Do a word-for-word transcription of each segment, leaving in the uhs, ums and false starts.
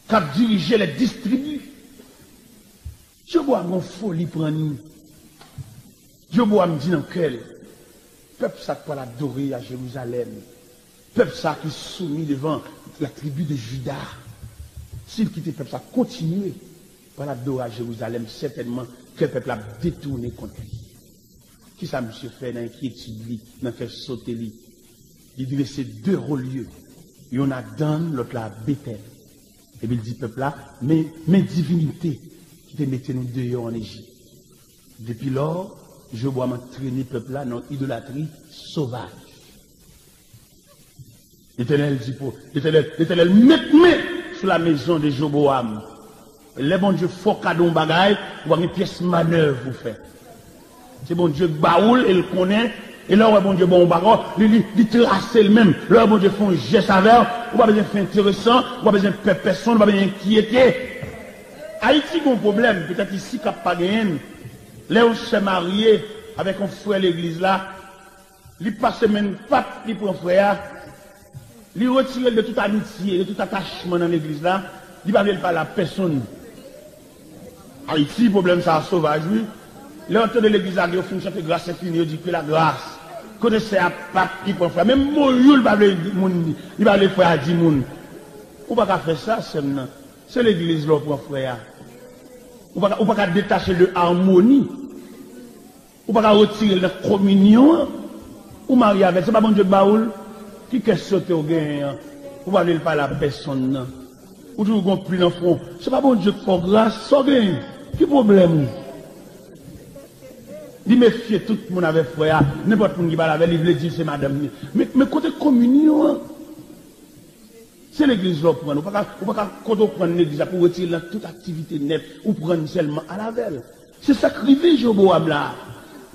k ap dirije lè distribi. Jewobowam gen yon foli pran li. Jewobowam di nan kè l, pèp sa k pral adore a Jerizalèm, pèp sa ki soumi devan la tribi de Jida, si l kite pèp sa kontinye pral adore a Jerizalèm, sètènman kè pèp la ap detounen kont li. Kisa misye fè nan enkyetid li, nan kè sote li? Li drese de ro lye, yonn a Dann, lòt la a Betèl. Epi l di pèp la, men, men divinite ki te mete nou deyò ann Ejip. Depi lò, Jewobowam antrene pèp la nan idolatri sovaj. Letènèl di pou Letènèl, Letènèl met men sou la maison de Jéroboam. Lè Bondye fè w kado yon bagay, ou pa gen pyès manèv pou fè. Se Bondye k ba ou l e l konnen. E lè w wè Bondye ba w yon bagay, li, li, li trase l menm. Lè w wè Bondye fè yon jès avè w, ou pa bezwen fè enteresan, ou pa bezwen pè pèsonn, ou pa bezwen enkyete. Ayiti gen yon pwoblèm, petèt isi k ap pa genyen l. Lè yon sè marye avèk yon frè legliz la, li pase men pap, li pran frè a, li retire l de tout amitye, de tout atachman nan legliz la, li pa vle l pale a pèsonn. Ayiti, pwoblèm sa a sovaj, wi. Lè yo tande legliz la, yo fin chante gras enfini, yo di, ke la gras. Kote sè a pap, li pran frè a. Menm bonjou, li pa vle di moun, li pa vle frè a di moun. Ou pa ka fè sa, sè m nan. Se legliz la w pran frè a. Ou pa ka, ou pa ka detache l de amoni. Ou pa ka retire l nan kominyon an. Ou marye avè l, se pa Bondye k ba ou l. Ki kè sote w genyen an? Ou pa vle l pale a pèsonn nan. Ou toujou gon pli nan fwon. Se pa Bondye k fè w gras, sa w genyen? Ki pwoblèm ou? Li mefye tout moun avè frè a. Nenpòt moun ki pale avè l, li vle di l se madanm li. Men, men kote kominyon an? Se legliz la w pran l. Ou pa ka, ou pa ka kote w pran legliz la pou w retire l nan tout aktivite nèt, ou pran l sèlman al avè l. Se sa k rive Jewobowam la.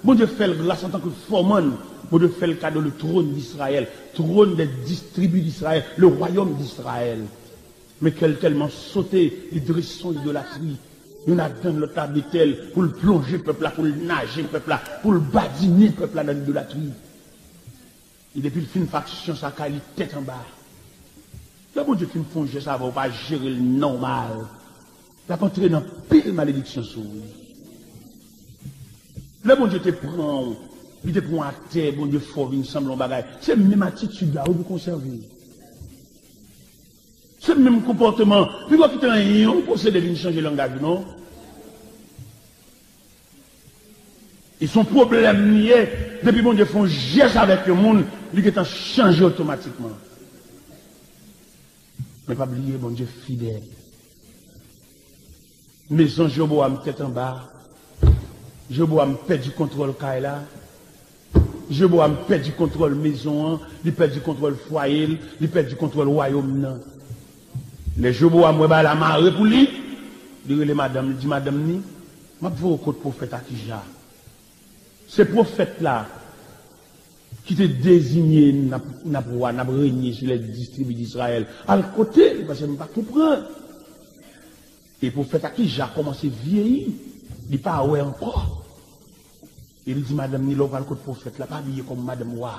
Bondye fè l gras antanke fòmann. Bondye fè l kado le trône d'Israël, trône des dix tribus d'Israël, le royaume d'Israël. Men kè l tèlman sote, li drese yon idolatri. Yonn a Dann, lòt la Betèl, pou l plonje pèp la, pou l naje pèp la, pou l badinen pèp la nan idolatri. E depi l fin fè aksyon sa kay li tèt anba. Lè Bondye fin fè yon jès avè w, ou pa jere l nòmal, l ap antre nan pil malediksyon sou ou. Lè Bondye te pran w, li te pran w atè, Bondye fè w vin sanble yon bagay. Se menm atitid la ou pou konsève. Se menm konpòteman. Pi gwo ki te anyen ou posede vin chanje langaj ou non. E se yon pwoblèm li ye. Depi Bondye fè yon jès avèk yon moun, li gentan chanje otomatikman. Men pa bliye, Bondye fidèl. Mezon Jewobowam tèt anba. Jewobowam pèdi kontwòl kay la. Jewobowam pèdi kontwòl mezon an, li pèdi kontwòl fwaye l, li pèdi kontwòl wayòm nan. Lè Jewobowam wè bagay la mare pou li, li rele madanm, li di madanm ni, "M ap voye w kot pwofèt Akija." Se pwofèt la ki te deziye n ap, n ap wa, n ap renye sou lè dis tribi d Izrayèl. Al kote l, paske m pa konprann. E pwofèt Akija kòmanse vyeyi, li pa wè ankò. E li di madanm ni, "Lè w pral kot pwofèt la, pa abiye kòm madanm wa.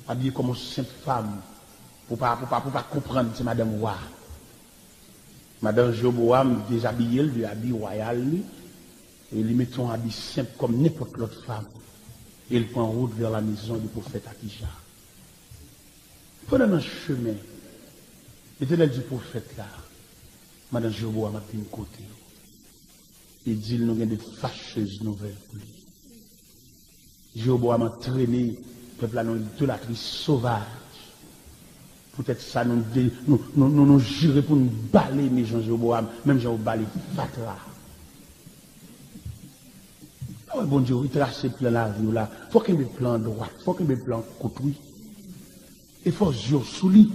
Abiye kòm yon senp fanm, pou pa, pou pa, pou pa konprann se madanm wa." Madanm Jewobowam dezabiye l de abi wayal li, e li mete yon abi senp kòm nenpòt lòt fanm, e l pran wout vè la mezon de pwofèt Akija. Pandan nan chemen, Letènèl di pwofèt la, "Madanm Jewobowam ap vin kote w, e di l nou gen de fachèz nouvèl pou li." Jewobowam antrene pèp la nan idolatri sovaj. Poutèt sa, nou, de, nou, nou, nou, nou jire pou n bale mezon Jewobowam, menm jan yo bale fatra. Lè w wè Bondye retrase plan lavi w la, fò w kenbe plan an dwat, fò w kenbe plan an kout, wi. E fò zye w sou li.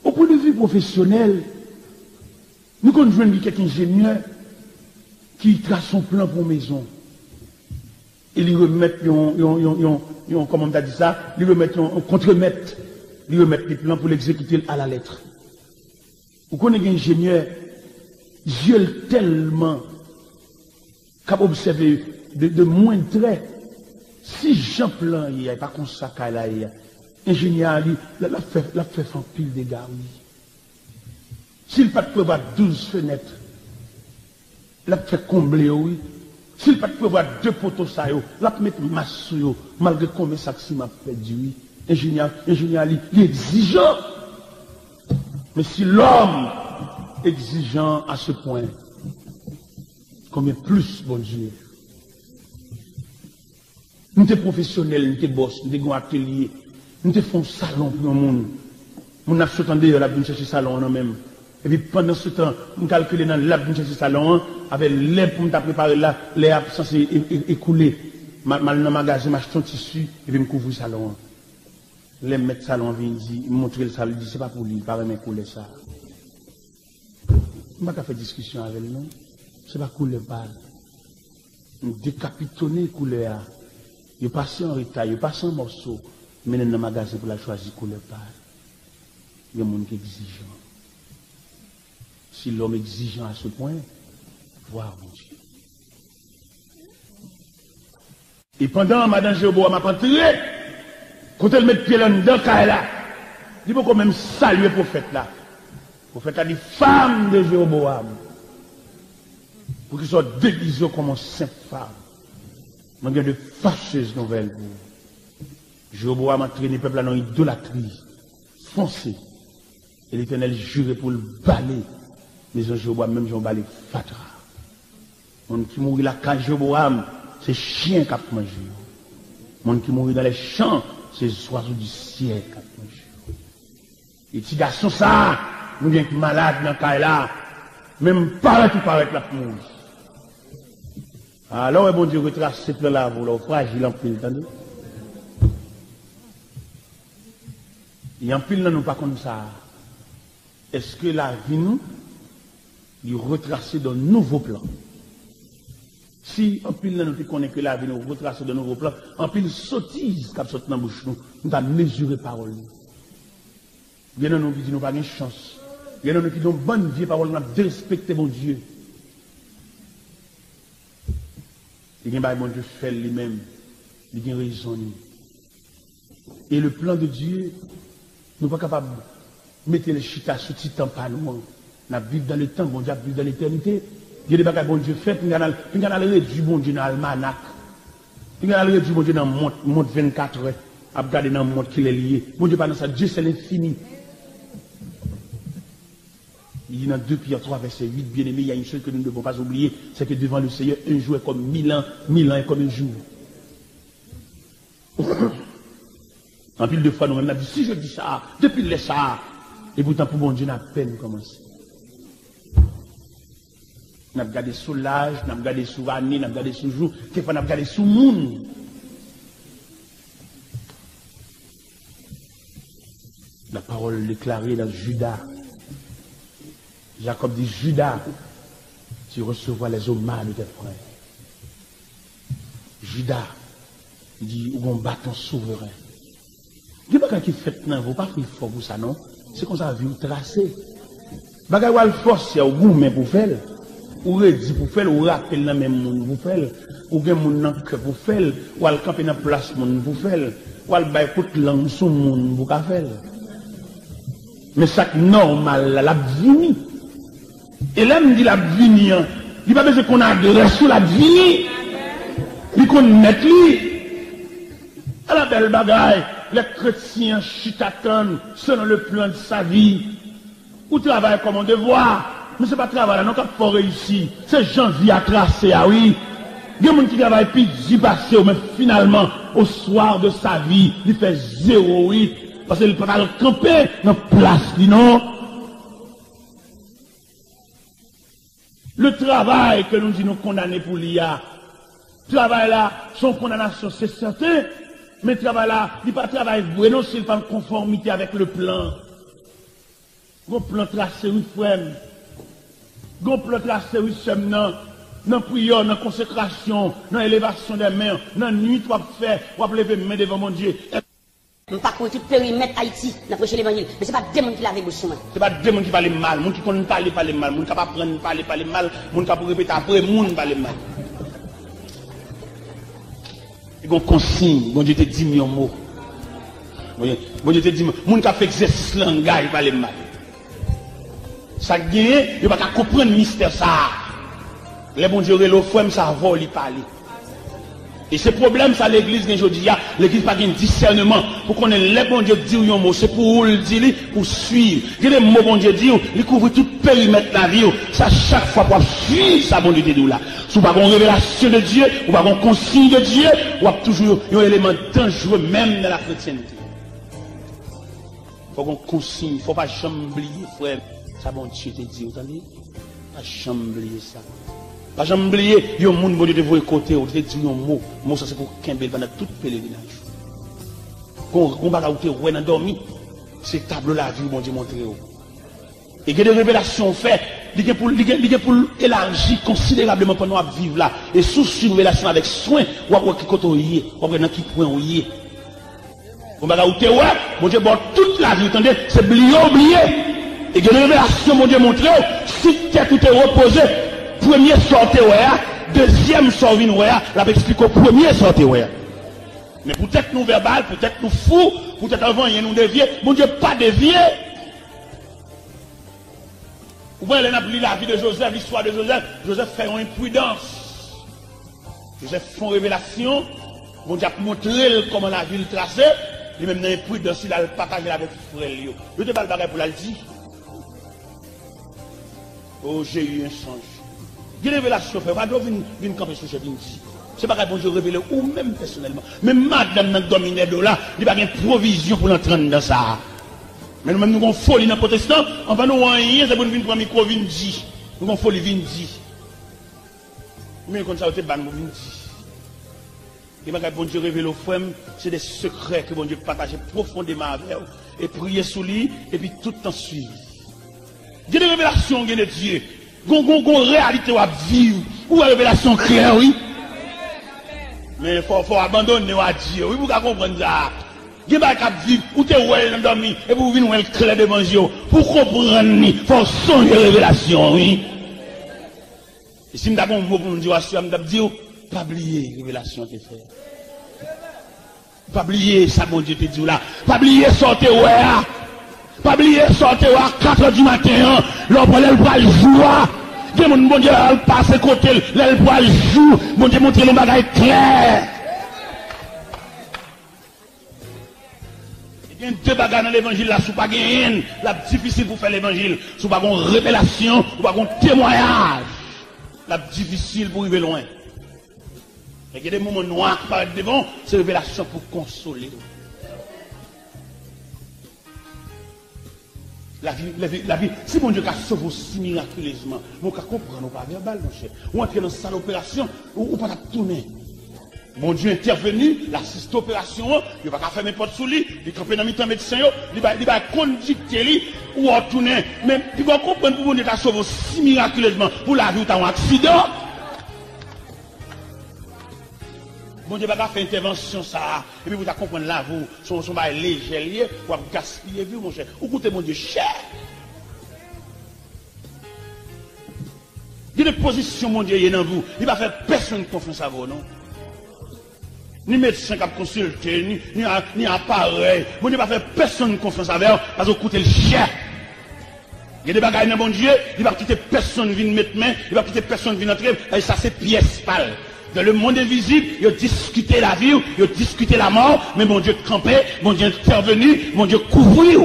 O pwen de vi pwofesyonèl, nou konn jwenn gen kèk enjenyè ki trase yon plan pou yon mezon. E li remèt yon, yon, yon, yon, yon, kòman m ta di sa, li remèt yon, yon kontremèt, li remèt li plan pou l egzekite l alalèt. Ou konnen gen enjenyè, zye l tèlman k ap obsève de, de mwend trè. Si jan plan an ye a, e pa konsa kay la ye a, enjenyè a, li, l, l ap fè, l ap fè, fè anpil dega, wi. Si l pa t prevwa douz fenèt, l ap fè konble yo, wi. Si l pa t prevwa de poto sa yo, l ap met mas sou yo, malgre konbyen sak siman ap pèdi, wi. Enjenyè, enjenyè li, li egzijan. Men si lòm egzijan à ce point, combien plus Bondye? M te pwofesyonèl, m te bòs, m te gen yon atelye, m te fè yon salon pou yon moun. Moun ap sot andeyò, l ap vin chèche salon an nan men m. Epi pandansetan, m kalkile nan lè l ap vin chèche salon an, avè lè pou m ta prepare l la, lè a ap sanse e, e, ekoule. M a, m al nan magazen, m achte yon tisi, epi m kouvri salon an. Lè mèt salon an vini di, m montre l sa, li di se pa pou li, li pa renmen koulè sa. M pa ka fè diskisyon avè l non. Se pa koulè pa l. M dekapitone koulè a. Yo pase an reta, yo pase an mòso, mennen l nan magazen pou l al chwazi koulè pa l. Gen moun ki egzijan. Si lòm egzijan à ce point, vwa Bondye. E pandan madan Jewobowam ap antre, kote l met pye l anndan kay la, li poko menm salye pwofèt la. Pwofèt la di, femme de Jéroboam, poukisa w degize w kòm yon senp fanm? Mwen gen de facheuses nouvelles pou ou. Jewobowam antrene pèp la nan idolatri fonse. E Letènèl jire pou l bale mezon Jewobowam menm jan w bale fatra. Moun ki mouri lakay Jewobowam, se chen k ap manje yo. Moun ki mouri dans les champs, se oiseaux du ciel k ap manje yo. E ti gason sa a, nou gen k malad nan kay la, menm parèt ou parèt l ap mouri. A, lè w wè Bondye retrase plan lavi w la, w frajil anpil, tande. E anpil nan nou pa konn sa. Èske lavi nou, li retrase dans nouvo plan? Si anpil nan nou te konnen ke lavi nou retrase dans nouvo plan, anpil sotiz k ap sot nan bouch nou, nou ta mezire pawòl nou. Gen nan nou ki di nou pa gen chans. Gen nan nou ki di yon bann vye pawòl, n ap derespekte Bondye. Li gen bagay Bondye fè l li menm. Li gen rezon li. E le plan de Dieu, nou pa kapab mete l chita sou ti tan pa nou an. N ap viv dans le temps, Bondye ap viv dans l'éternité. Gen de bagay Bondye fè, pinga n al, pinga n al redui Bondye nan almanak. Pinga n al redui Bondye nan mont, mont vennkatrè. Ap gade nan mont kilè li ye. Bondye pa nan sa. Dieu, c'est l'infini. Il dit dans deux Pierre trois, verset huit, bien-aimés, il y a une chose que nous ne devons pas oublier, c'est que devant le Seigneur, un jour est comme mille ans, mille ans est comme un jour. Anpil de fwa, nou menm, n ap di, si je dis ça, depi lè sa a, e poutan pou Bondye, n apèn kòmanse. N ap gade sou laj, n ap gade sou ane, n ap gade sou jou, kèkfwa n ap gade sou moun. La parole déclarée dans Judas. Jacob dit, Judas, tu recevras les hommages de tes frères. Judas, li di, ou gon baton souveren. Gen bagay ki fèt nan vi w, pa fè efò pou sa non. Se konsa vi w trase. Bagay w al fòse a, ou goumen pou fè l. Ou redi pou fè l, ou rape l nan men moun pou fè l. Ou gen moun nan kè pou fè l, ou al kanpe nan plas moun pou fè l. Ou al bay kout lang sou moun pou ka fè l. Men sa k nòmal la, l ap vini. E lè m di l ap vini an, li pa bezwen konn adrès ou, l ap vini. Li konn mèt li. Ala bèl bagay, lè kretyen an chita tann selon le plan de sa vie. Ou travay kòm yon devwa, men se pa travay la non k ap fè w reyisi. Se jan vi a trase a, wi. Gen moun ki travay pi di pase w, men finalman, au soir de sa vie, li fè zewo, wi. Paske li pa t al kanpe nan plas li, non. Le travay ke nou di nou kondane pou li a, travay la, se yon kondanasyon, se sèten, men travay la, li pa travay vre non, si l pa an konfòmite avèk le plan. Gon plan trase, wi, frè m. Gon plan trase, wi, sè m nan, nan priyè, nan konsekrasyon, nan elevasyon dè men, nan nuit w ap fè, w ap leve men devan Bondye. M pa kouvri tout perimèt Ayiti nan preche levanjil, men se pa de moun ki lave bouch sou mwen. Se pa de moun ki pale m mal, moun ki konn pale, pale m mal, moun k ap aprann pale, pale m mal, moun k ap repete apre moun pale m mal. Li gon konsiy, Bondye te di m yon mo. Bondye, Bondye te di m, moun k ap fè egzèsis langaj pale m mal. Sa k genyen, yo pa ka konprann mistè sa a. Lè Bondye rele w, frè m, se avè w li pale. E se pwoblèm sa legliz gen jodi a. Legliz pa gen disèneman pou konnen lè Bondye di w yon mo, se pou ou l di li, pou w swiv. Gen de mo Bondye di w, li kouvri tout perimèt lavi w. Se a chak fwa pou w ap swiv sa Bondye te di w la. Si w pa gen yon revelasyon de Dye, ou pa gen yon konsiy de Dye, w ap toujou yon eleman danjere menm nan la kretyènte. Fò w gen yon konsiy, fò w pa janm bliye, frè m, sa Bondye te di w, tande? Pa janm bliye sa. Pa janm bliye, yon moun Bondye te voye kote w, li te di w yon mo. Mo sa se pou w kenbe l pandan tout pelerinaj ou. Gon, gon bagay ou te wè nan dòmi, se tablo lavi w Bondye montre w. E gen de revelasyon ou fè, li gen pou, li gen, li gen pou l elaji konsiderableman pandan w ap viv la. E si w swiv revelasyon avèk swen, w ap wè ki kote w ye, w ap wè nan ki pwen w ye. Yon bagay ou te wè, Bondye ba w tout lavi w, tande, se bliye w bliye. E gen de revelasyon Bondye montre w, si tèt ou te repoze, premye sa w te wè a, dezyèm sa w vin wè a, l ap eksplike w premye sa w te wè a. Men poutèt nou vèbal, poutèt nou fou, poutèt anvanyen nou devye, Bondye pa devye. Ou wè, lè n ap li lavi de Jozèf, listwa de Jozèf, Jozèf fè yon enpridans. Jozèf fè yon revelasyon, Bondye ap montre l kòman lavi l trase, li menm nan enpridans li, l al pataje l avèk frè l yo. Yo te ba l bagay pou l al di. Oh, j'ai eu un songe. Gen revelasyon, frè, pa dwe vin, vin kanpe sou chè, vin di. Se bagay Bondye revele ou menm pèsonèlman. Men madanm nan dòmi nèdo la, li pa gen pwovizyon pou l antre anndan sa a. Men nou menm nou gon foli nan pwotestan, anvan nou anyen, se pou nou vin pran mikwo, vin di. Nou gon foli, vin di. Men konn sa yo te ban nou pou vin di. Gen bagay Bondye revele w, frè m, se de sekrè ke Bondye pataje pwofondeman avè w, e priye sou li, epi tout tan swiv li. Gen de revelasyon, gen de Dye. Gon, gon, gon reyalite w ap viv. Ou wè revelasyon klè, wi. Men fò, fò w abandone w a Dye, wi, pou w ka konprann sa. Gen bagay k ap viv, ou te wè l nan dòmi, epi w vin wè l klè devan je w. Pou w konprann li, fò w sonje revelasyon, wi. E si m ta gen yon mo pou m di w aswè a, m t ap di w, pa bliye revelasyon te fè. Pa bliye sa Bondye te di w la. Pa bliye sa w te wè a. Pa bliye sa w te wè a katrè di maten an. Lè w pran lè l pral jou a. Gen moun Bondye al pase kote l. Lè l pral jou, Bondye montre l yon bagay klè. Gen de bagay nan levanjil la, si w pa genyen l, l ap difisil pou w fè levanjil. Si w pa gen yon revelasyon, ou pa gen yon temwayaj, l ap difisil pou w rive lwen. Men gen de moman nwa ki parèt devan w, se revelasyon pou konsole w. Lavi, lavi, lavi, si Bondye ka sove w si mirakilezman, men w ka konprann ou pa vèbal, monchè. Ou antre nan sal operasyon, ou, ou pa t ap tounen. Bondye entèveni, l asiste operasyon an, yo pa ka fèmen pòt sou li, li kanpe nan mitan medsen yo, li bay, li bay kondikte li, ou wè w tounen. Men, pi gwo konprann pou Bondye ta sove w si mirakilezman, pou lavi w ta yon aksidan. Bondye pa ka fè entèvansyon sa a, epi pou ta konprann lavi w, se yon, se yon bagay lejè l ye, w ap gaspiye vi w, monchè. Ou koute Bondye chè. Gen de pozisyon Bondye ye nan vi w, li pa fè pèsonn konfyans avè w, non. Ni medsen k ap konsilte, ni, ni, a- ni aparèy. Bondye pa fè pèsonn konfyans avè w, paske w koute l chè. Gen de bagay nan Bondye, li p ap kite pèsonn vin met men, li p ap kite pèsonn vin antre, e sa se pyès pa l. Dans le monde invisible, yo diskite lavi w, yo diskite lamò, men Bondye kanpe, Bondye entèveni, Bondye kouvri w.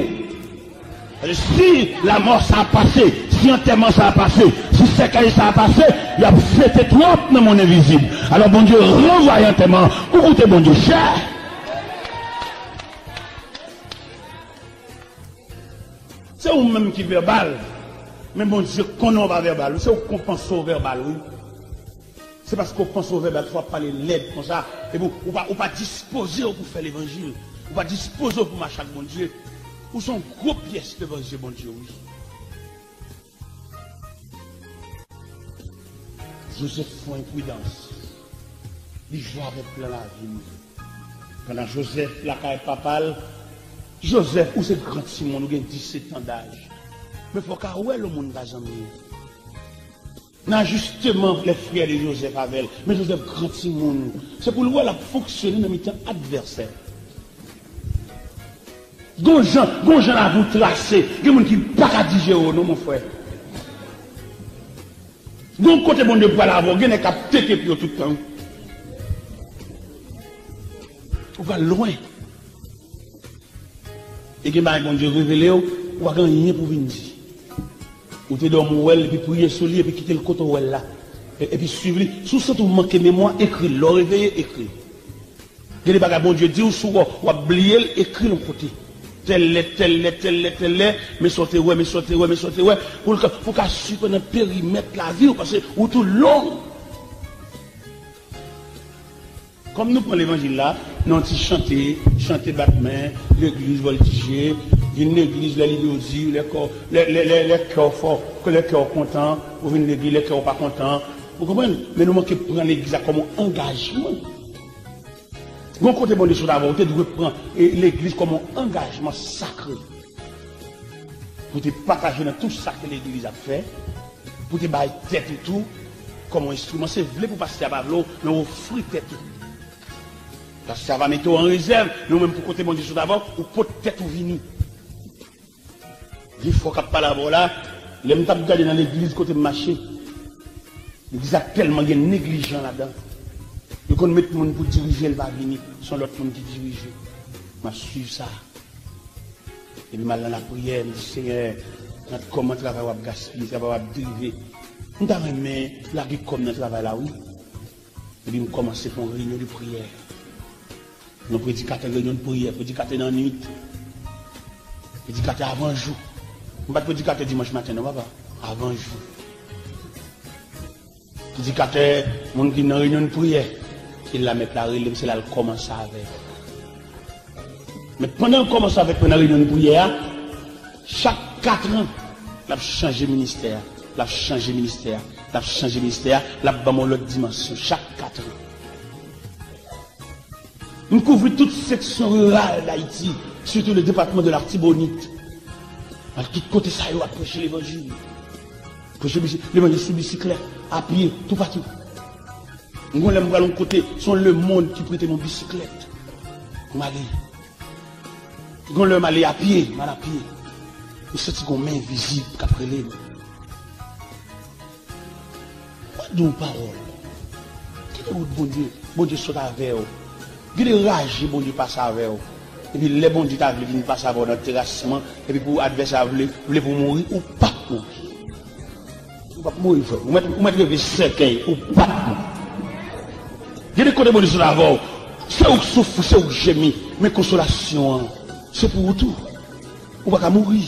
Paske si lamò sa a pase, si antèman sa a pase, si sèkèy sa a pase, y ap fete twòp nan mond envizib. Alò Bondye ranvwaye antèman an. Ou koute Bondye chè. Se ou menm ki vèbal, men Bondye konnen w pa vèbal. Se ou k panse w vèbal, wi. Se paske w panse w vèbal, fò w ap pale lèd konsa. Epi w, ou pa, ou pa dispoze w pou fè levanjil. Ou pa dispoze w pou mache ak Bondye. Ou se yon gwo pyès devan je Bondye, wi. Jozèf fè yon enpridans. Li jwe avèk plan lavi l. Pandan Jozèf lakay papa l, Jozèf, ou se gran timoun, ou gen disèt an daj. Men fò w ka wè lè yon moun pa janm ye. Nan ajisteman lè frè de Jozèf avè l. Men Jozèf gran timoun. Se pou l wè l ap fonksyone nan mitan advèsè. Gon jan, gon jan lavi w trase. Gen moun ki pa ka dijere w non, mon frè. Gon kote Bondye pral avè w, gen nèg k ap teke pye w tout tan. Ou pral lwen. E gen bagay Bondye revele w, ou pa gen anyen pou vin di. Ou te dòmi, ou wè l, epi priye sou li, epi kite l kote w wè l la. E- Epi swiv li. Si w santi w manke memwa, ekri l. Lè w reveye, ekri l. Gen de bagay Bondye di w, si w wè w ap bliye l, ekri l yon kote. Tèl lè, tèl lè, tèl lè, tèl lè, men sa w te wè, men sa w te wè, men sa w te wè, pou l ka, pou w ka swiv nan perimèt lavi w, paske ou tou long. Kòm nou pran levanjil la, nan yon ti chante, chante bat men, legliz vòltije, vin legliz lè li dodi, lè kè w, lè, lè, lè, lè kè w fò, lè kè w kontan, ou vin legliz lè kè w pa kontan. Ou konprann? Men nou manke pran legliz la kòm yon angajman. Gon kote Bondye sot avè w, ou te dwe pran, e, legliz kòm yon angajman sakre. Pou te pataje nan tout sa ke legliz ap fè, pou te bay tèt ou tou kòm yon enstriman. Se vle pou pastè a pa vle w, men w ofri tèt ou. Pastè a va mete w an rezèv, men ou menm pou kote Bondye sot avè w, ou pot tèt ou vini. Gen fwa k ap pale avè w la, lè m t ap gade nan legliz kote m mache, legliz la tèlman gen neglijan ladan. Yo konn met moun pou dirije, l pa vini, se yon lòt moun ki dirije. M ap swiv sa. Epi m al nan lapriyè, m di, Senyè, gad kòman travay w ap gaspiye, travay w ap drive. M ta renmen lage kò m nan travay la, wi. Epi m kòmanse fè yon reyinyon de priyè. Yon predikatè reyinyon de priyè, predikatè nan nuit. Predikatè avan jou. M pa t predikatè dimanch maten non, papa. Avan jou. Predikatè, moun ki nan reyinyon de priyè. E la mèt la rele m, se la l kòmanse avè m. Men pandan l kòmanse avèk mwen nan reyinyon de priyè a, chak katran, l ap chanje ministè a, l ap chanje ministè a, l ap chanje ministè a, l ap ban m yon lòt dimansyon chak katran. M kouvri tout seksyon riral Dayiti, sitou le depatman de Latibonit. Al tout kote sa yo ap preche levanjil. Preche bisi- levanjil sou bisiklèt, a pye, toupatou. M gon lè m pral yon kote, se yon lemonn ki prete m yon bisiklèt pou m ale. Gon lè m ale a pye, m al a pye. M santi gon men envizib k ap rele m. Mwen di w pawòl. Kite wout Bondye, Bondye sot avè w. Kite raje Bondye pase avè w. Epi lè Bondye ta vle vin pase avè w nan terasman, epi pou advèsè a vle, vle pou w mouri, ou p ap mouri. Ou p ap mouri, frè. Ou mèt, ou mèt reve sèkèy, ou p ap mouri. Gen de kote Bondye sot avè w. Se ou k soufri, se ou k jemi. Men konsolasyon an, se pou ou tou. Ou pa ka mouri.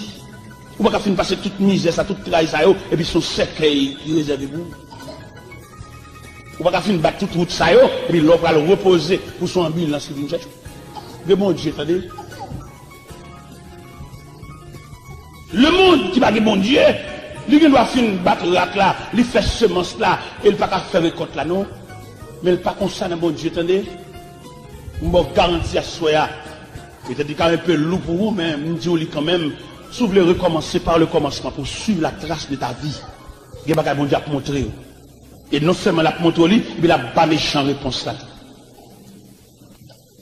Ou pa ka fin pase tout mizè sa, tout tray sa yo, epi se yon sèkèy ki rezève pou ou. Ou pa ka fin bat tout wout sa yo, epi lè w pral repoze pou se yon anbilans ki vin chèche w. Gen Bondye, tande. Lemonn ki pa gen Bondye, li gen dwa fin bat rat la, li fè semans la, e l pa ka fè rekòt la, non. Men l pa konsa nan Bondye, tande. M ba w garanti aswè a. Petèt li ka enpe lou pou ou, men m di w li kanmenm. Si w vle rekòmanse par le kòmansman pou w swiv la tras de ta vi, gen bagay Bondye ap montre w. E non sèlman l ap montre w li, epi l ap ba mechan repons la tou.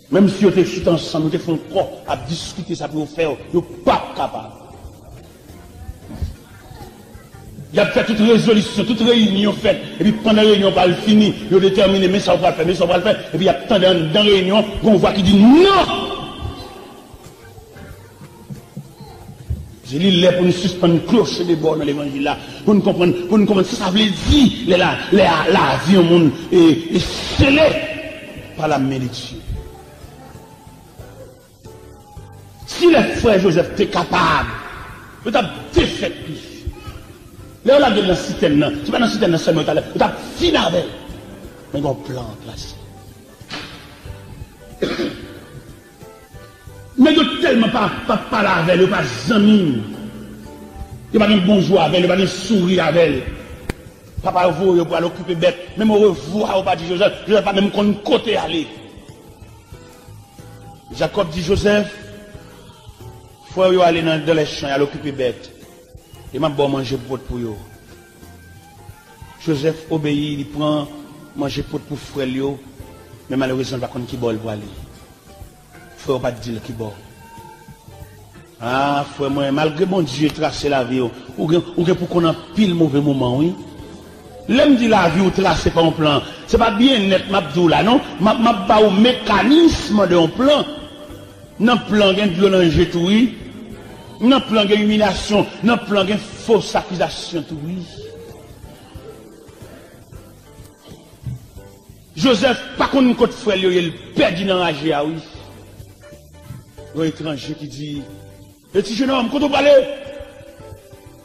Menm si yo te chita ansanm, yo te fè yon kò, ap diskite sa pou yo fè w, yo p ap kapab. Y ap fè tout rezolisyon, tout reyinyon fèt, epi pandan reyinyon pral fini, yo detèmine, men sa w pral fè, men sa w pral fè, epi y ap tande anndan reyinyon, gon vwa ki di, "Non!" Se li lè pou nou sispann kloche de bò nan levanjil la, pou nou konprann, pou nou konprann sa sa vle di, lè la, lè a, lavi yon moun e, e sele pa la men de Dye. Si lè frè Jozèf te kapab, yo t ap defèt li. Lè yo lage l nan sitèn nan, se pa nan sitèn nan sèlman yo t al, yo t ap fin avè l. Men gen yon plan an plas. Nèg yo tèlman pa, pa pale avè l, yo pa zanmi l. Yo pa gen bonjou avè l, yo pa gen souri avè l. Papa yo voye yo pou al okipe bèt. Menm orevwa yo pa di Jozèf. Jozèf pa menm konn kote ale. Jakòb di Jozèf, frè w yo ale nan, dans les champs, y al okipe bèt. E m ap ba w manje pot pou yo. Jozèf obeyi, li pran manje pot pou frè l yo, men malerezman, l pa konn ki bò l pwale. Frè w pa t di l ki bò. A, frè mwen, malgre Bondye trase lavi w, ou gen, ou gen pou konn anpil move moman, wi. Lè m di lavi w trase pa yon plan, se pa byennèt m ap di w la, non. M ap, m ap ba w mekanism de yon plan. Nan plan, gen dlo nan je tou, wi. Nan plan, gen imilyasyon. Nan plan, gen fos akizasyon tou, wi. Jozèf pa konn kot frè l yo ye, l pèdi nan raje a, wi. Yon etranje ki di, "E ti jenòm, kote w prale?"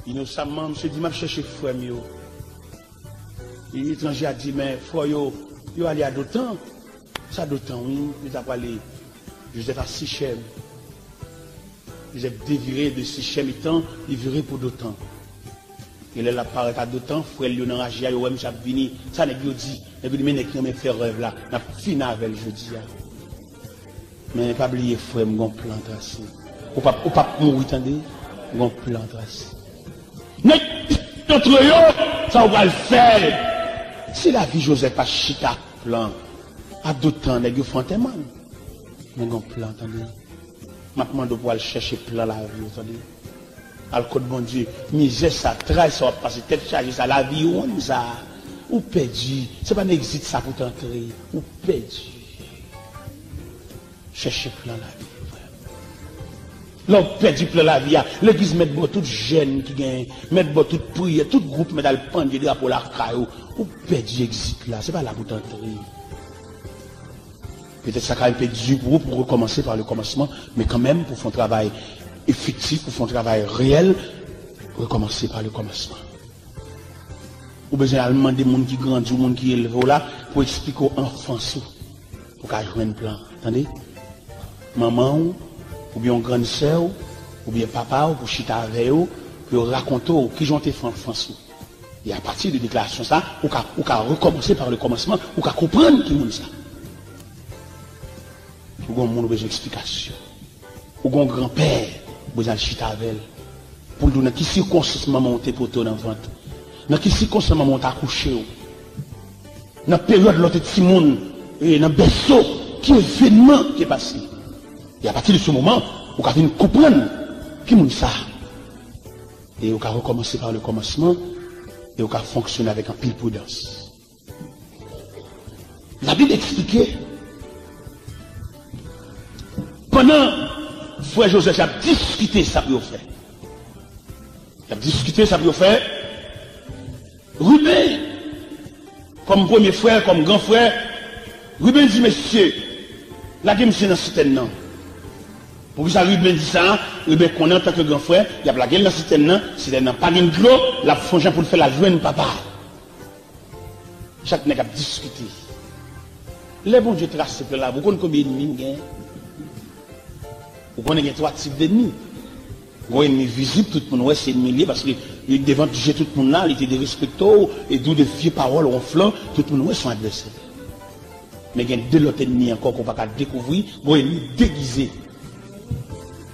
Inosamman, misye di, "M ap chèche frè m yo." E etranje a di, "Men frè w yo, yo ale a Dotan." "Sa Dotan, wi, yo ta prale." Jozèf a Sichèm. Jozèf devire de Sichèm etan, li vire pou Dotan. E lè l ap parèt a Dotan, frè l yo nan raje a, yo wè misye ap vini. Sa nèg yo di? Nèg yo di, "Men nèg ki renmen fè rèv la, n ap fini avè l jodi a." Men pa bliye, frè m, gon plan trase. Ou p ap, ou p ap mouri, tande. Gon plan trase. Nèg antre yo, sa ou pral fè? Si lavi Jozèf pa chita ak plan, a Dotan, nèg yo fè antèman l. Men gon plan, tande. M ap mande w pou w al chèche plan lavi w, tande. Al kot Bondye. Mizè sa, tray sa w ap pase, tèt chaje sa, lavi wonn sa, ou pèdi. Se pa nan egzit sa pou w t antre. Ou pèdi. Chèche plan lavi, frè. Lè w pèdi plan lavi a, legliz mèt ba w tout jèn ki genyen, mèt ba w tout priyè, tout gwoup mèt al pandye drapo lakay ou. Ou pèdi egzit la, se pa la pou w t antre. Petèt sa ka enpe di pou ou pou rekòmanse pa le kòmansman, men kanmenm pou fè yon travay efektif, pou fè yon travay reyèl, rekòmanse pa le kòmansman. Ou bezwen al mande moun ki grandi w, moun ki elve w la, pou eksplike w anfans ou, pou w ka jwenn plan an. Tande? Manman w, oubyen yon grann sè w, oubyen papa w, pou chita avè yo, pou yo rakonte w kijan w te fè anfans ou. E apati de deklarasyon sa, ou ka, ou ka rekòmanse pa le kòmansman, ou ka konprann ki moun sa. Ou gon moun ou bezwen eksplikasyon. Ou gon granpè, ou bezwen al chita avè l. Pou l di w nan ki sikonstans manman w te pote w nan vant. Nan ki sikonstans manman w te akouche w. Nan peryòd lè w te timoun, e nan bèso, ki evènman ki te pase. E apati de se moman, ou ka vin konprann ki moun sa. E ou ka rekòmanse pa le kòmansman, e ou ka fonksyone avèk anpil pridans. Labib eksplike, pandan frè Jozèf y ap diskite sa pou yo fè, y ap diskite sa pou yo fè, Riben, kòm premye frè, kòm gran frè, Riben di, "Mesye, lage misye nan sitèn nan." Poukisa Riben di sa? Riben konnen antanke gran frè, y ap lage l nan sitèn nan, sitèn nan pa gen dlo, l ap fè yon jan pou l fè l al jwenn papa l. Chak nèg ap diskite. Lè Bondye trase plan lavi, ou konn konbyen ènmi m gen? Ou konnen gen twa tip dènmi. Gon ènmi vizib, tout moun wè se ènmi l ye, paske li devan je tout moun la, li te derespekte w, e di w de vye pawòl wonflan, tout moun wè se yon advèsè. Men gen de lòt ènmi ankò ke w pa ka dekouvri, gon ènmi degize.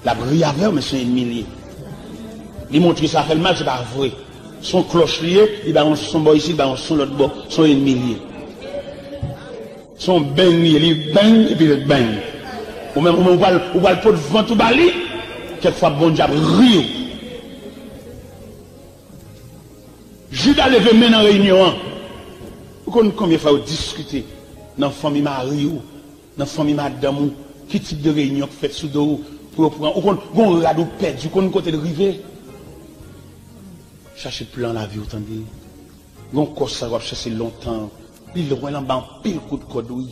L ap ri avè w, men se yon ènmi l ye. Li montre sa fè l mal, se pa vre. Se yon klòch li ye, li bay yon son bò isi, li bay yon son lòt bò. Se yon ènmi l ye. Se yon beng li ye, li beng, epi l beng. Ou menm, ou menm, ou pral, ou pral pot vant ou ba li, kèk fwa Bondye ap ri w. Jida leve men nan reyinyon an. Ou konn konbyen fwa yo diskite nan fanmi mari w, nan fanmi madanm ou, ki tip de reyinyon k fèt sou do w pou yo pran, ou konn, gon rad ou pèdi, ou konn kote l rive? Chache plan lavi w, tande. Gon kò sa w ap chache lontan, li lwen l anba anpil kout kòd, wi.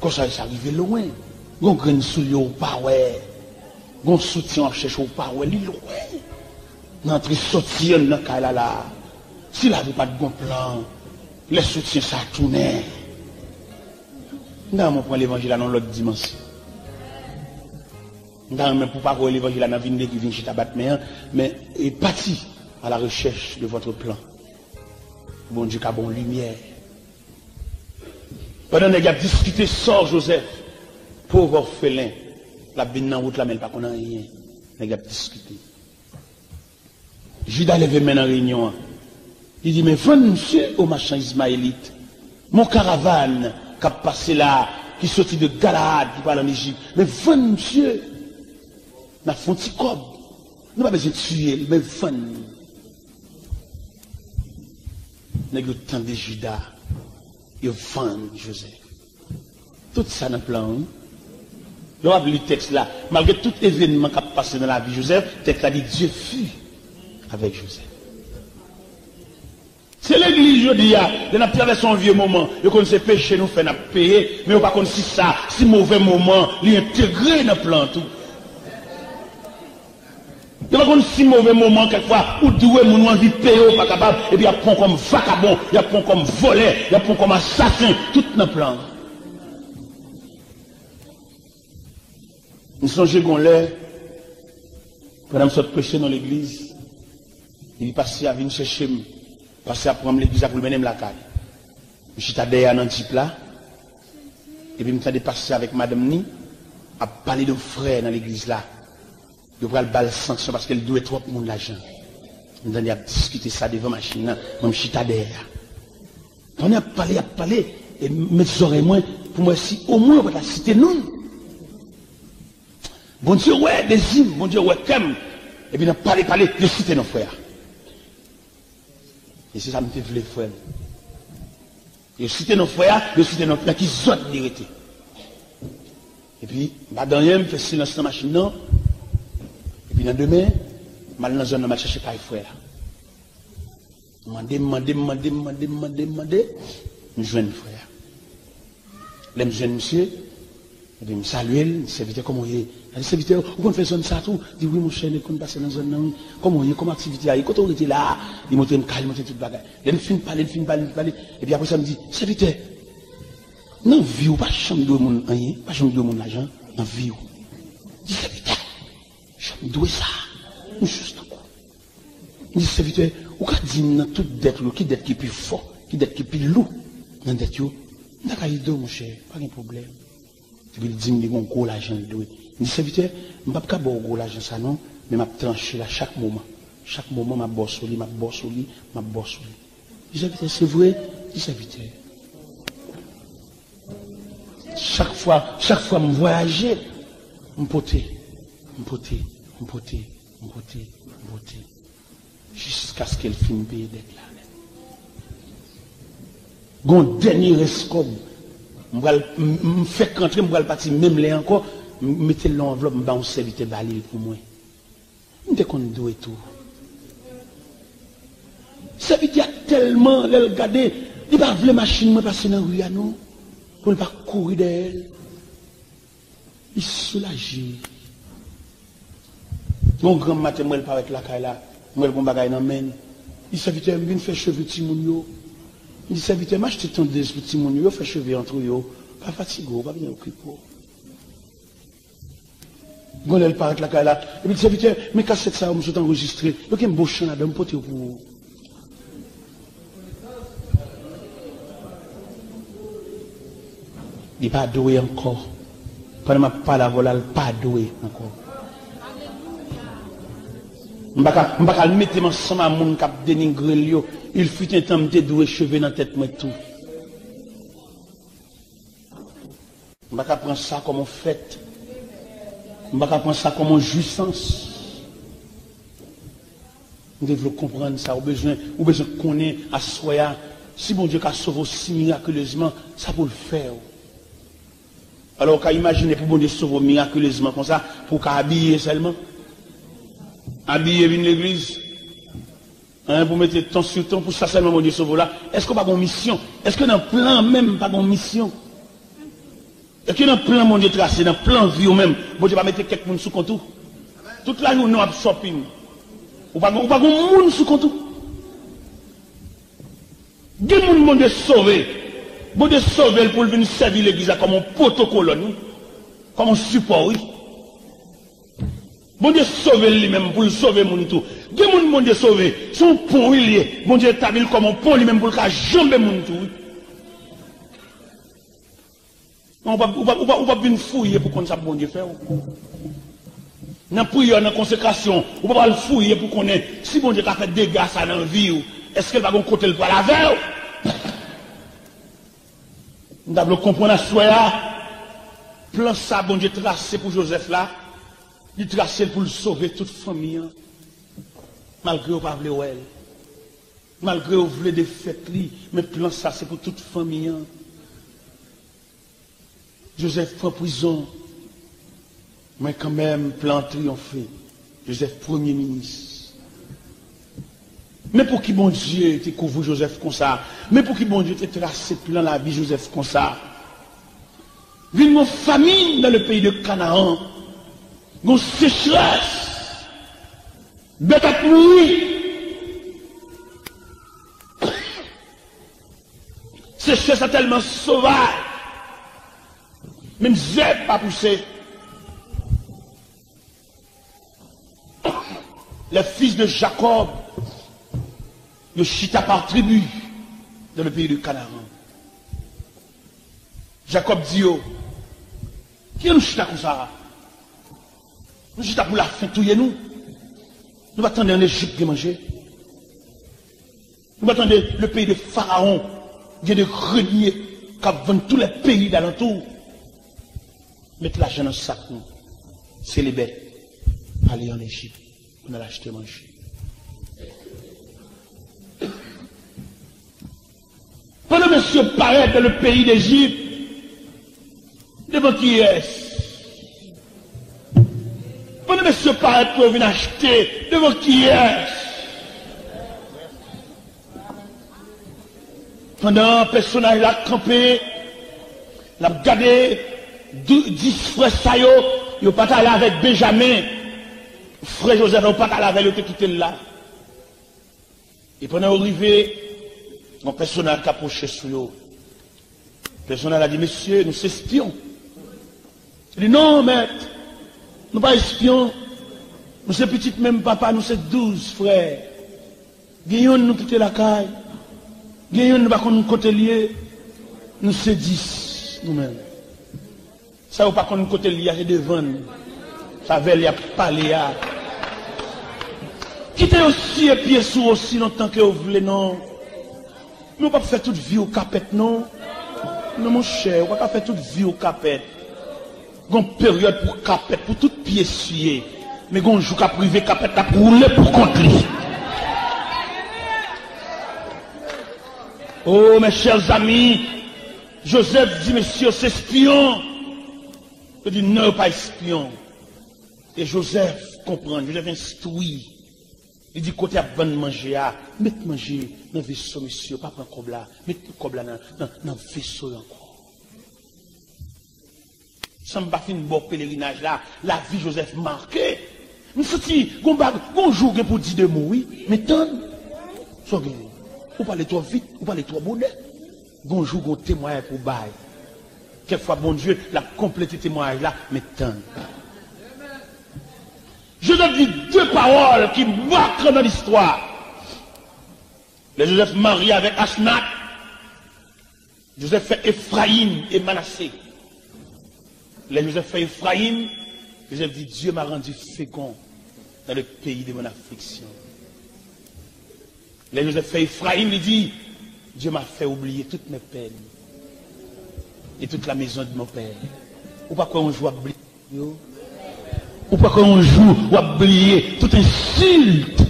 Kò sa, sa rive lwen. Gon grenn soulye w pa wè. Gon soutyen w ap chèche w pa wè, li lwen. Nan antre sòti anndan kay la la. Si lavi w pa t gon plan, lè soutyen sa tounen. M ta renmen w pran levanjil la nan yon lòt dimansyon. M ta renmen pou w pa voye levanjil la nan vin legliz, vin chita bat men an, men e pati à la recherche de votre plan. Pou Bondye ka ba w limyè. Pandan nèg y ap diskite sò Jozèf, pòv òfelen, l ap vin nan wout la, men l pa konn anyen. Nèg y ap diskite. Jida leve men nan reyinyon an. Li di, "Men vann misye o machan Izmayelit. Men yon karavàn k ap pase la, ki soti de Galaad, ki pral ann Ejip. Men vann misye. N ap fè yon ti kòb. Nou pa bezwen tiye l, men vann li." Nèg yo tande Jida, yo vann Jozèf. Tout sa nan plan, wi. Lè w ap li tèks la, malgre tout evènman k ap pase nan lavi Jozèf, tèks la di, Dieu fut avec Joseph. Se legliz jodi a, lè n ap travèse yon vye moman, yo konn se peche nou fè n ap peye, men yo pa konn si sa, si movè moman, li entegre nan plan tou. Yo pa konn si movè moman, kèkfwa, ou dwe moun, ou anvi peye, ou pa kapab, epi y ap pran w kòm vakabon, y ap pran w kòm vòlè, y ap pran w kòm asasen, tout nan plan. M sonje gon lè, pandan m sot preche nan legliz, epi pastè a vin chèche m. Pastè a pran m legliz la pou l mennen m lakay. M chita dèyè a nan djip la, epi m tande pastè avèk madanm ni ap pale de yon frè nan legliz la. Yo pral ba l sanksyon paske l dwe twòp moun lajan. M tande y ap diskite sa devan machin nan, mwen m chita dèyè a. Pandan y ap pale, y ap pale, e m met zòrèy mwen pou m wè si omwen yo pa ta site non m. Bondye wè dezi m, Bondye wè kè m, epi nan pale, pale, yo site non frè a. E se sa m te vle, frè m. Yo site non frè a, yo site non nan ki zòn li rete. Epi, m pa di anyen, m fè silans nan machin nan. Epi nan demen, m al nan zòn nan, m al chèche kay frè a. M mande, m mande, m mande, m mande, m mande, m mande, m jwenn frè a. Lè m jwenn misye, epi m salye l, m di, sèvitè, kòman w ye? L di, sèvitè, ou konn fè zòn sa tou? Di, wi, monchè, nèg konn pase nan zòn nan, wi. Kòman w ye? Kòman aktivite a ye? Kote w rete la a? Li montre m kay, li montre m tout bagay. Lè n fin pale, n fin pale, n fin pale, epi apre sa, m di, sèvitè, nan vi w, ou pa janm dwe moun anyen, ou pa janm dwe moun lajan nan vi w. Di, sèvitè, janm dwe sa, m jis tankou. M di, sèvitè, ou ka di m nan tout dèt ou yo, ki dèt ki pi fò, ki dèt ki pi lou nan dèt yo? M ta ka ede w, monchè, pa gen pwoblèm. Epi l di m li gen yon gwo lajan l dwe. M di, sèvitè, m p ap ka ba w gwo lajan sa non, men m ap tranche la chak moman. Chak moman, m ap ba w sou li, m ap ba w sou li, m ap ba w sou li. Li di, sèvitè, se vre? Li di, sèvitè. Chak fwa, chak fwa m vwayaje, m pote, m pote, m pote, m pote, m pote. Jiskaske l fin peye dèt la nèt. Gon dènye rès kòb, m pral, m, m fèk rantre, m pral pati menm lè ankò, m mete l nan anvlòp, m ba yon sèvitè ba li l pou mwen. M te konn dwe tou. Sèvitè a tèlman, lè l gade, li pa vle machin mwen pase nan ri a non, pou l pa kouri dèyè l. Li soulaje. Yon granm maten, m wè l parèt lakay la, m wè l gon bagay nan men l. Li di, sèvitè, m vin fè cheve timoun yo. M di, sèvitè, m achte tondez pou timoun yo, yo fè cheve antre yo. Pa fatige w, pa vin okipe w. Gon lè l parèt lakay la, epi l di, sèvitè, men kasèt sa yo m sot anrejistre. Yo gen bon chan ladan, m pote yo pou ou. Li pa dwe ankò. Pandan m ap pale avè w la, l pa dwe ankò. M pa ka, m pa ka al mete m ansanm a moun k ap denigre l yo. Il fut un temps, m te dwe cheve nan tèt mwen tou. M pa ka pran sa kòm yon fèt. M pa ka pran sa kòm yon jwisans. M te vle w konprann sa, ou bezwen, ou bezwen konnen aswè a, si Bondye ka sove w si mirakilezman, sa pou l fè w. Alò, ou ka imajine pou Bondye sove w mirakilezman konsa, pou w ka abiye sèlman? Abiye vin legliz? Hein, pou mete ton sou ton, pou sa sèlman Bondye sove w la? Èske w pa gon misyon? Èske nan plan menm pa gon misyon? Èske nan plan Bondye trase, nan plan vi w menm, Bondye pa mete kèk moun sou kont ou? Tout lajounen w ap shopping. Ou pa gon, ou pa gon moun sou kont ou. Gen moun Bondye sove. Bondye sove l pou l vin sèvi legliz la kòm yon pwotokolòn, wi. Kòm yon sipò, wi. Bondye sove l li menm pou l sove moun tou. Gen moun Bondye sove, se yon pon wi l ye. Bondye etabli l kòm yon pon li menm pou l ka janbe moun tou, wi. Non, ou p ap, ou p ap, ou p ap, ou p ap vin fouye pou konn sa Bondye fè w. Nan priyè, nan konsekrasyon, ou p ap al fouye pou konnen si Bondye ka fè dega sa nan vi w, èske l pa gon kote l pral avè w? M ta vle w konprann aswè a, plan sa Bondye trase pou Jozèf la, li trase l pou l sove tout fanmi an, malgre yo pa vle wè l. Malgre yo vle defèt li, men plan sa se pou tout fanmi an. Jozèf pran prizon, men kanmenm plan an triyonfe. Jozèf premye minis. Men pouki Bondye te kouvri Jozèf konsa? Men pouki Bondye te trase plan lavi Jozèf konsa? Vin gon famin dans le pays de Canaan, gon sechrès, bèt ap mouri. Sechrès la tèlman sovaj, menm zèb pa pouse. Les fils de Jacob, yo chita par tribu dans le pays de Canaan. Jacob di yo, "Kijan nou chita konsa? Nou chita pou lafen touye nou? Nou pa tande an Ejip gen manje? Nou pa tande le pays de Pharaon gen de greniers k ap vann tous les pays d'alentour? Met lajan nan sak nou, sele bèt, ale an Ejip pou n al achte manje." Pandan mesye yo parèt dans le pays d'Égypte, devan kiyès? Pandan mesye yo parèt pou yo vin achte, devan kiyès? Pandan pèsonaj la kanpe, l ap gade dou-, dis frè sa yo, yo pa t ale avèk Benjamen, frè Jozèf la, yo pa t ale avè l, yo te kite l la. E pandan yo rive, yon pèsonaj ka pwoche sou yo. Pèsonaj la di, "Mesye, nou se espyon." Li di, "Non, mèt, nou pa espyon. Nou se pitit menm papa, nou se douz frè. Gen youn nou kite lakay, gen youn nou pa konn kote l ye, nou se dis, nou menm." Sa yo pa konn kote l ye a, se devan n. Se avè l y ap pale a. Kite yo siye pye sou ou osi lontan ke yo vle, non. Men w p ap fè tout vi w kapèt, non. Non, monchè, ou pa ka fè tout vi w kapèt. Gon peryòd pou kapèt, pou tout pye siye. Men gon jou k ap rive, kapèt la ap woule pou kont li. Oh, mes chers amis, Jozèf di, "Mesye yo se espyon." Yo di, "Non, yo pa espyon." E Jozèf konprann, Jozèf enstwi. Li di, "Kote y ap vann manje a, met manje nan veso mesye yo, pa pran kòb la, met kòb la nan, nan, nan veso yo ankò." San m pa fin ba w pelerinaj la, lavi Jozèf make. M santi gon bag, gon jou w gen pou di de mo, wi. Men tann. Sa w gen? Ou pale twò vit, ou pale twò bonè. Gon jou, gon temwayaj pou w bay. Kèk fwa, Bondye, l ap konplete temwayaj la, men tann. Jozèf di de pawòl ki make nan listwa. Lè Jozèf marye avèk Asnat, Jozèf fè Efrayim e Manase. Lè Jozèf fè Efrayim, Jozèf di, Dieu m'a rendu fécond dans le pays de mon affliction. Lè Jozèf fè Efrayim, li di, Dieu m'a fait oublier toutes mes peines et toute la maison de mon père. Ou pa kwè yon jou w ap bliye yo? Ou pa kwè yon jou w ap bliye tout ensilt?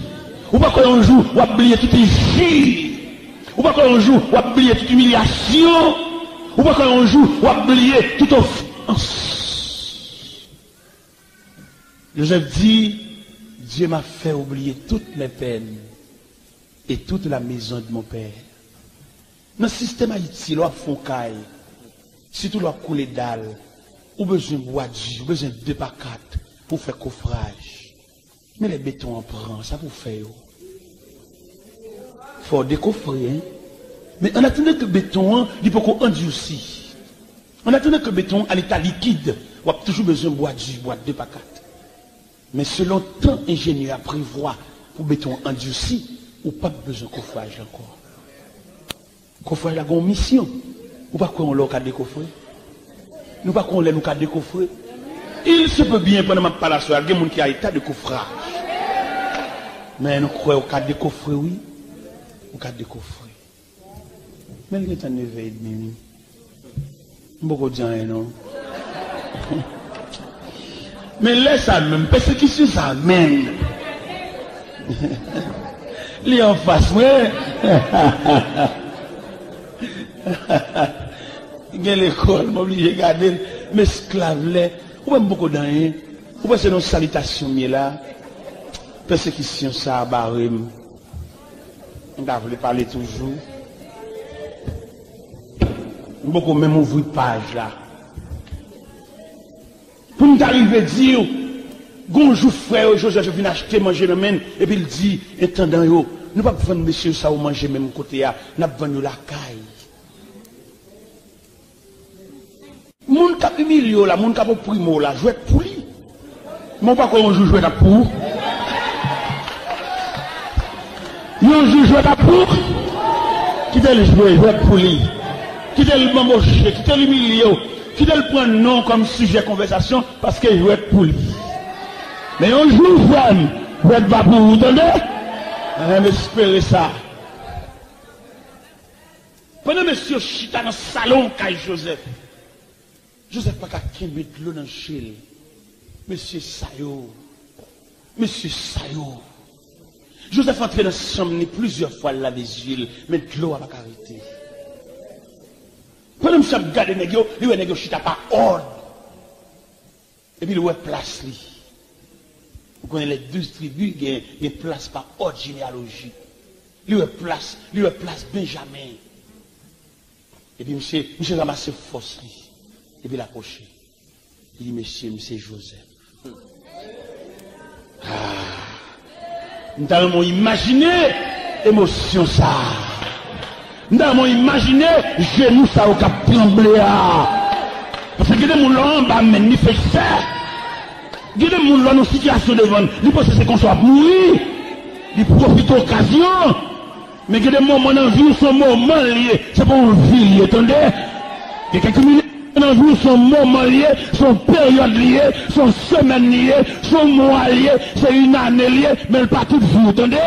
Ou pa kwè yon jou w ap bliye tout enjil? Ou pa kwè yon jou w ap bliye tout imilyasyon? Ou pa kwè yon jou w ap bliye tout ofans? Jozèf di, Dieu m'a fait oublier toutes mes peines et toute la maison de mon père. Nan sistèm Ayiti, lè w ap fè yon kay, sitou lè w ap koule dal, ou bezwen bwa di, ou bezwen de pa kat pou fè kofraj. Men lè beton an pran, sa pou w fè yo? Fò w dekofre, en. Men an atandan ke beton an, li poko andisi. An atandan ke beton an a leta likid, w ap toujou bezwen bwa di, bwa de pa kat. Men selon tan enjenyè a prevwa pou beton an andisi, ou p ap bezwen kofraj ankò. Kofraj la gen yon misyon. Ou pa kwè yon lè w ka dekofre? Nou pa kwè yon lè nou ka dekofre? Il se peut bien, pandan m ap pale aswè a, gen moun ki a eta de kofraj. Men nou kwè ou ka dekofre, wi. Ou ka dekofre. Men l gentan neve edmi, wi. M poko di anyen, non. Men lè sa menm, pèsekisyon sa menm. Li anfas mwen. Gen lekòl, m oblije gade l. M esklav lè. Ou wè m poko di anyen. Ou panse nan salitasyon m ye la? Pèsekisyon sa a bare m. M ta vle pale toujou. M poko menm ouvri paj la. Pou m ta rive di w, gon jou frè yo Jozèf yo vin achte manje nan men l, epi l di entandan yo, nou p ap vann mesye yo sa yo manje menm kote a, n ap vann yo lakay. Moun k ap imilye w la, moun k ap oprime w la, jwèt pou li. Men w pa kwè yon jou jwèt ap pou ou? Yon jou jwèt ap pou ou? Kite l jwe, jwèt pou li. Kite l banboche, kite l imilye w. Kite l pran non w kòm sijè konvèsasyon, paske jwèt pou li. Men yon jou, frè m, jwèt va pou ou, tande? Mwen espere sa. Pandan mesye yo chita nan salon kay Jozèf, Jozèf pa ka kenbe dlo nan je l. Mesye sa yo, mesye sa yo. Jozèf antre nan chanm ni plizyè fwa, l lave zye l, men dlo a pa ka rete. Pandan misye ap gade nèg yo, li wè nèg yo chita pa òd. Epi li wè plas li. Ou konnen les douze tribus gen, gen plas pa òd jeneyalojik. Li wè plas, li wè plas Benjamen. Epi misye, misye ranmase fòs li. Epi l apwoche. Li di, "Mesye, m se Jozèf." Ah. M ta renmen w imajine emosyon sa a. M ta renmen w imajine jenou sa yo k ap tranble a. Paske gen de moun lè w anba men l, li fè chè. Gen de moun lè w nan sitiyasyon devan l, li panse se konsa w ap mouri. Li pwofite okazyon. Men gen de moman nan vi w, se yon moman l ye, se pa yon vi l ye, tande? Gen kèk minit nan vi w, se yon moman l ye, se yon peryòd li ye, se yon semèn li ye, se yon mwa l ye, se yon ane l ye, men l pa tout vi w, tande?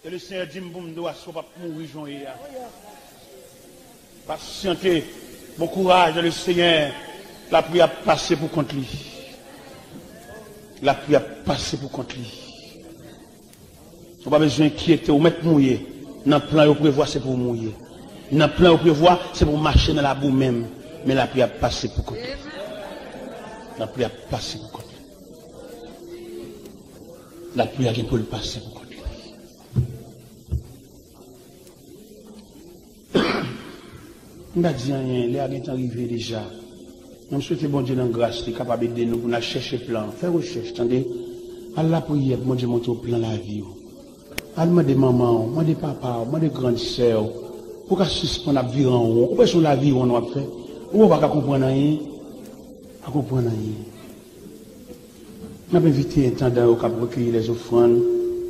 E Lesenyè di m pou m di w aswè w p ap mouri jan w ye a. Pasyante, bon kouraj nan Lesenyè, lapli ap pase pou kont li. Lapli ap pase pou kont li. Ou pa bezwen enkyete w, ou mèt mouye. Nan plan yo prevwa, se pou w mouye. Nan plan yo prevwa, se pou w mache nan labou menm. Men lapli ap pase pou kont li. Lapli ap pase pou kont li. Lapli a gen pou l pase pou kont li. M pa di anyen, lè a gentan rive deja. Men m swete Bondye nan gras li kapab ede nou pou n al chèche plan. Fè rechèch, tande. Al lapriyè pou Bondye montre w plan lavi w. Al mande manman w, mande papa w, mande grann sè w. Pou w ka sispann ap vire an won. Ou panse se yon laviwonn w ap fè? Ou pa ka konprann anyen. Pa konprann anyen. N ap envite entandan yo k ap rekeyi lèzofrann,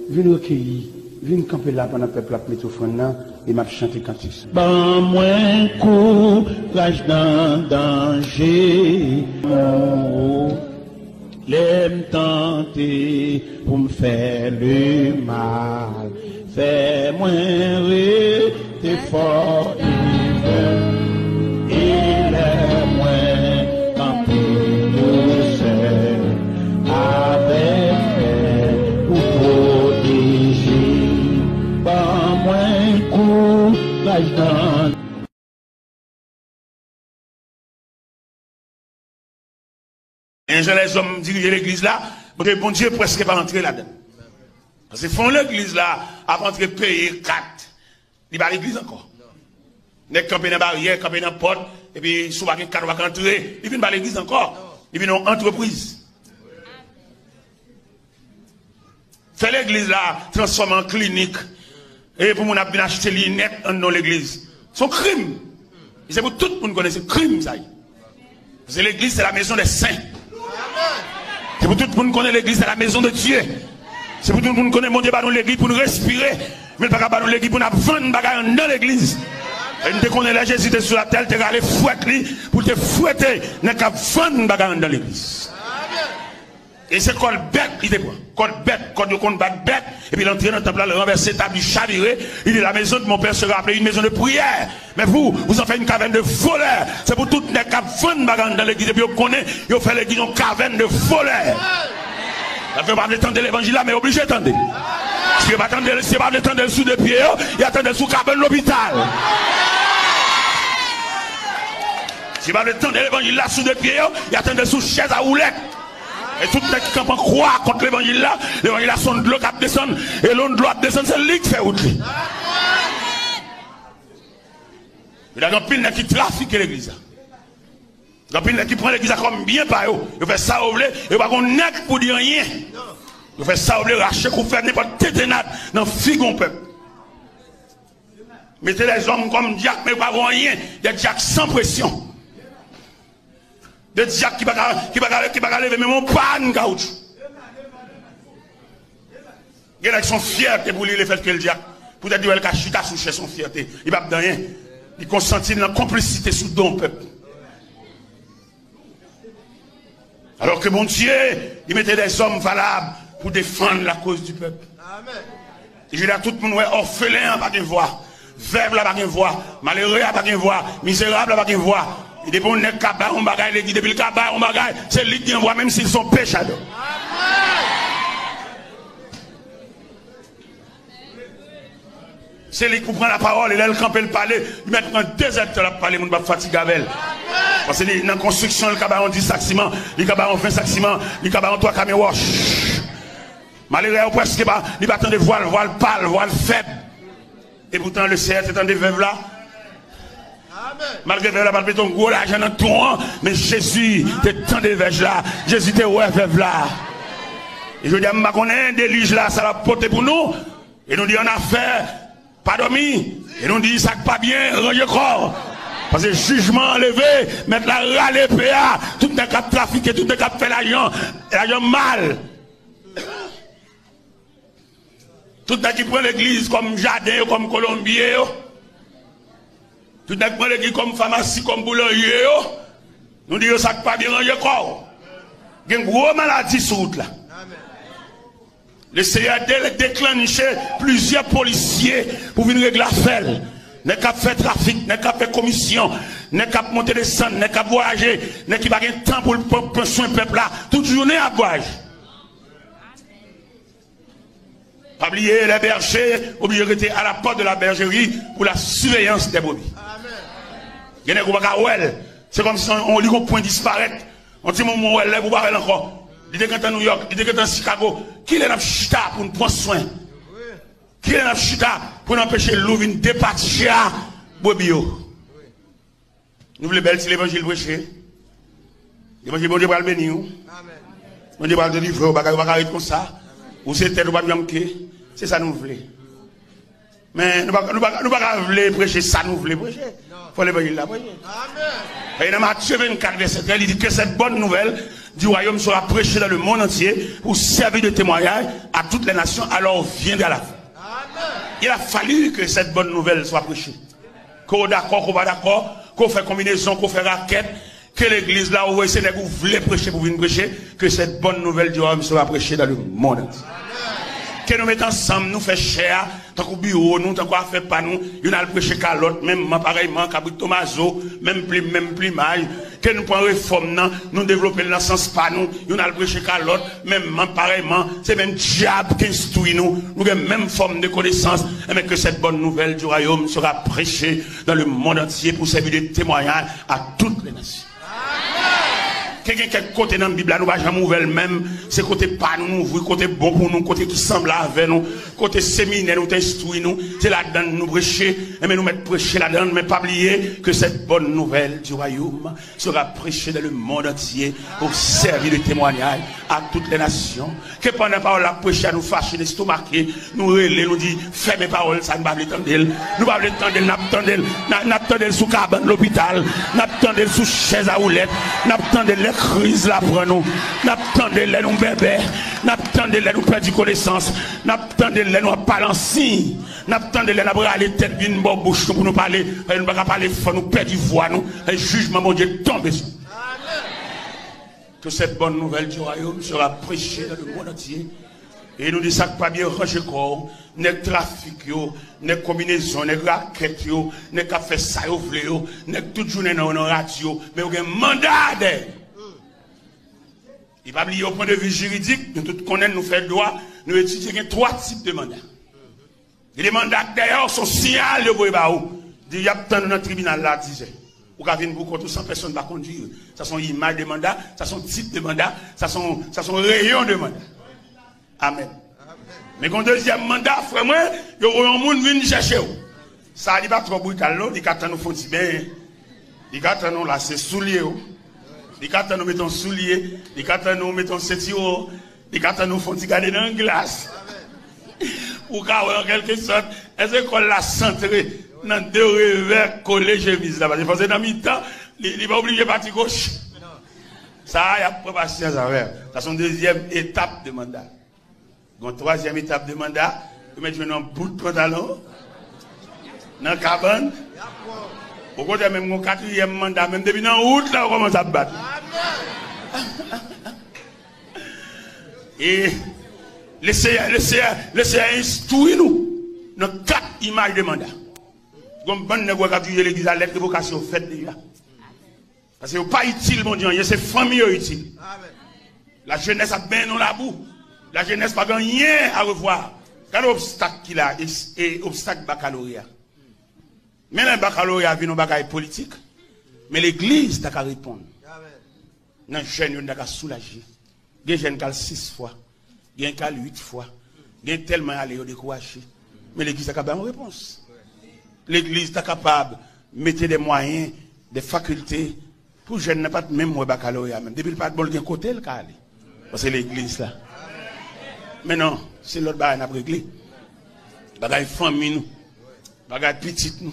vin rekeyi, vin kanpe la pandan pèp la ap mete ofrann nan, e m ap chante kantik sa. Ban mwen kouraj nan danje, lè m tante pou m fè lemal. Fè mwen rete fò e fèm, e lè mwen kanpe dousè, avèk fè ou pwoteje. Ban mwen kouraj nan. Men jan lèzòm dirije legliz la, Bondye, Bondye prèske pa antre ladan l. Paske fon legliz la ap antre peye kat, li pa legliz ankò. Nèg kanpe nan baryè, kanpe nan pòt, epi si w pa gen kat, ou pa ka antre. Li vin pa legliz ankò. Li vin yon antrepriz. Fè legliz la transfòme an klinik. E pou moun ap vin achte linèt anndan legliz. Se yon krim. E se pou tout moun konnen se krim sa ye. Paske legliz se la maison des saints. Se pou tout moun konnen legliz se la maison de Dieu. Se pou tout moun konnen Bondye ba nou legliz pou nou respire. Men l pa ka ba nou legliz pou n ap vann bagay anndan legliz. E nou te konnen lè Jezi te sou latè, l te rale fwèt li pou l te fwete nèg k ap vann bagay anndan legliz. E se kòd bèt li te pran. Kòd bèt, kòd yo konn bat bèt. Epi l antre nan tanp la, l ranvèse tab, li chavire. Li di, "La maison de mon père sera appelée une maison de prière. Mais vous, vous en faites une caverne de voleurs." Se pou tout nèg k ap vann bagay anndan legliz, epi yo konnen yo fè legliz yon caverne de voleurs. Sa fè yo pa vle tande levanjil la, men yo oblije tande. Si yo pa tande, si yo pa vle tande l sou de pye yo, y a tande l sou kabann lopital. Si yo pa vle tande levanjil la sou de pye yo, y a tande l sou chèz a woulèt. E tout nèg ki kanpe an kwa kont levanjil la, levanjil la se yon dlo k ap desann, e lè yon dlo ap desann, se li k fè wout li. Yo gen anpil nèg ki trafike legliz la. Gen anpil nèg ki pran legliz la kòm byen pa yo. Yo fè sa yo vle, yo pa gon nèg pou di anyen. Yo fè sa yo vle, rache kou, fè nenpòt tentennad nan figi yon pèp. Mete lèzòm kòm dyak, men yo pa gon anyen. Des diacres sans pression. Des diacres ki pa ka, ki pa ka, ki pa ka leve menm yon pàn kawoutchou. Gen nèg se yon fyète pou li lefètke l dyak. Poutèt li wè l ka chita sou chèz se yon fyète. Li p ap di anyen. Li konsanti l nan konplisite sou do yon pèp. Alò ke Bondye, li mete dèzòm valab pou defann lakoz di pèp. Jodi a, tout moun wè òfelen an pa gen vwa, vèv la pa gen vwa, malere a pa gen vwa, mizerab la pa gen vwa. E depi yon nèg ka bay yon bagay legliz, depi l ka bay yon bagay, se li k gen vwa, menm si l se yon pechadò. Se li k pou pran lapawòl, e lè l kanpe, l pale, li mèt pran de zèdtan l ap pale, moun p ap fatige avè l. Paske li nan konstriksyon, li ka bay yon dis sak siman, li ka bay yon ven sak siman, li ka bay yon twa kamyon wòch. Malere a, yo prèske pa, li pa tande vwa l, vwa l pal, vwa l fèb. E poutan, le Seyè te tande vèv la. Malgre vèv la pa t mete yon gwo lajan nan twou an, men Jezi te tande vèv la. Jezi te wè vèv la. E jodi a, m pa konnen delij la, sa l ap pote pou nou. E nou di, annafè, pa dòmi. E nou di, sa k pa byen, ranje kò w. Paske jijman an leve, mèt la rale epe a. Tout nèg k ap trafike, tout nèg k ap fè lajan, lajan mal. Tout nèg ki pran legliz kòm jaden yo, kòm kolonbye yo. Tout nèg pran legliz kòm famasi, kòm boulanje yo. Nou di yo sa k pa byen, ranje kò w. Gen gwo maladi sou wout la. Le Seyè de-, deklanche plizyè polisye pou vin regle afè l. Nèg k ap fè trafik, nèg k ap fè komisyon, nèg k ap monte desann, nèg k ap vwayaje, nèg ki pa gen tan pou l pran, pran swen pèp la. Tout jounen y ap vwayaje. Pa bliye, les bergers oblije rete à la porte de la bergerie pour la surveillance des brebis. Gen nèg ou pa ka wè l. Se kòmsi on, on, li gon pwen disparèt. On ti moman ou wè l, lè ou pa wè l ankò. Li te gentan Nouyòk, li te gentan Chicago. Kilè n ap chita pou n pran swen? Kilè n ap chita pou n anpeche lou vin depatcha brebis yo? Nou vle bèl ti levanjil preche. Levanjil, Bondye pral beni w. Bondye pral delivre w. Bagay ou pa ka ret konsa. Ou se tèt, ou p ap janm ke. Se sa nou vle. Men nou pa, nou pa, nou pa ka vle preche sa nou vle preche. Fò levanjil la preche. E nan Matye vennkat, vèsè trèz, li di, que cette bonne nouvelle du royaume sera prêchée dans le monde entier pour servir de témoignage à toutes les nations, alors viendra la fin. Il a fallu que cette bonne nouvelle soit prêchée. Ke w dakò, ke w pa dakò, ke w fè konbinezon, ke w fè rakèt, ke legliz la, ou wè se nèg ou vle preche pou vin preche, que cette bonne nouvelle du royaume sera prêchée dans le monde entier. Ke nou met ansanm, nou fè chè a, tankou biwo nou, tankou afè pa nou, youn al preche ka lòt, menm man parèyman, kabrit tomazo, menm plim, menm plimaj, ke nou pran refòm nan, nou devlope l nan sans pa nou, youn al preche ka lòt, menm man parèyman, se menm dyab k enstwi nou, nou gen menm fòm de konesans, enben que cette bonne nouvelle du royaume sera prêchée dans le monde entier pour servir de témoignage à toutes les nations. Ke gen kèk kote nan Bib la nou pa janm ouvè l menm, se kote pa nou nou ouvri, kote bon pou nou, kote ki sanble avè nou, kote seminè nou te enstwi nou, se ladann nou preche, enben nou mèt preche ladann, men pa bliye que cette bonne nouvelle du royaume sera prêchée dans le monde entier pour servir de témoignage à toutes les nations. Ke pandan pawòl la ap preche a, nou fache, n estomake, nou rele, nou di, fèmen pawòl sa, n pa vle tande l. Nou pa vle tande l, n ap tande l. N a, n ap tande l sou kabann lopital, n ap tande l sou chèz a woulèt, n ap tande l lè kriz la pran nou, n ap tande l lè nou bèbè, n ap tande l lè nou pèdi konesans, n ap tande l lè nou ap pale an siy, n ap tande l lè n ap rale tèt vin bò bouch nou pou nou pale, paske nou pa ka pale fò, nou pèdi vwa nou, e jijman Bondye tonbe sou nou. Que cette bonne nouvelle du royaume sera prêchée dans le monde entier. E nou di sa k pa byen, ranje kò w. Nèg trafik yo, nèg konbinezon, nèg rakèt yo, nèg k ap fè sa yo vle yo, nèg tout jounen nan yo nan radyo, men yo gen manda dèyè. E pa bliye, o pwen de vi jiridik, nou tout konnen, nou fè dwa, nou etidye, gen twa tip de manda. Gen de manda k dèyè w, se yon siyal yo voye ba ou. Di, y ap tann ou nan tribinal la a dizè. Ou ka vin pou kont ou san pèsonn pa kondui. Sa se yon imaj de manda, sa se yon tip de manda, sa se yon, sa se yon reyon de manda. Amèn. Men gen yon dezyèm manda, frè mwen, yo voye yon moun vin chèche w. Sa a, li pa twò brital, non, li ka tann ou fè yon ti benyen. Li ka tann ou lase soulye w. Li ka tann ou mete yon soulye. Li ka tann ou mete yon sentiwon. Li ka tann ou fè yon ti gade nan glas. Ou ka wè, an kèlke sòt, èske kò l la santre nan de revè kole chemiz la? Paske fò se nan mitan, li, li pa oblije pati goch. Sa a, y ap pran pasyans avè w. Sa se yon dezyèm etap de manda. Gon twazyèm etap de manda, yo mèt jwenn yon bout pantalon nan kabann. Okontrè, menm gon katriyèm manda, menm depi nan wout la, yo kòmanse ap bat. E Lesenyè, Lesenyè, Lesenyè enstwi nou nan kat imaj de manda. Gon bann nèg wè k ap dirije legliz la, lèt revokasyon fèt deja. Paske yo pa itil Bondye anyen, se fanmi yo itil. Lajenès ap benyen nan labou. Lajenès pa gen anyen a revwa. Gade obstak ki la, e, e obstak bakaloreya. Men lè bakaloreya vin yon bagay politik, men legliz ta ka reponn. Nan jèn yo, nou ta ka soulaje. Gen jèn k al sis fwa. Gen k al uit fwa. Gen tèlman ale yo dekouraje. Men legliz ta ka bay yon repons. Legliz ta kapab mete de mwayen, de fakilte pou jèn nan pa t menm wè bakaloreya menm. Depi l pa t bon, l gen kote l ka ale. Paske legliz la. Men non, se lòt bagay n ap regle. Bagay fanmi nou. Bagay pitit nou.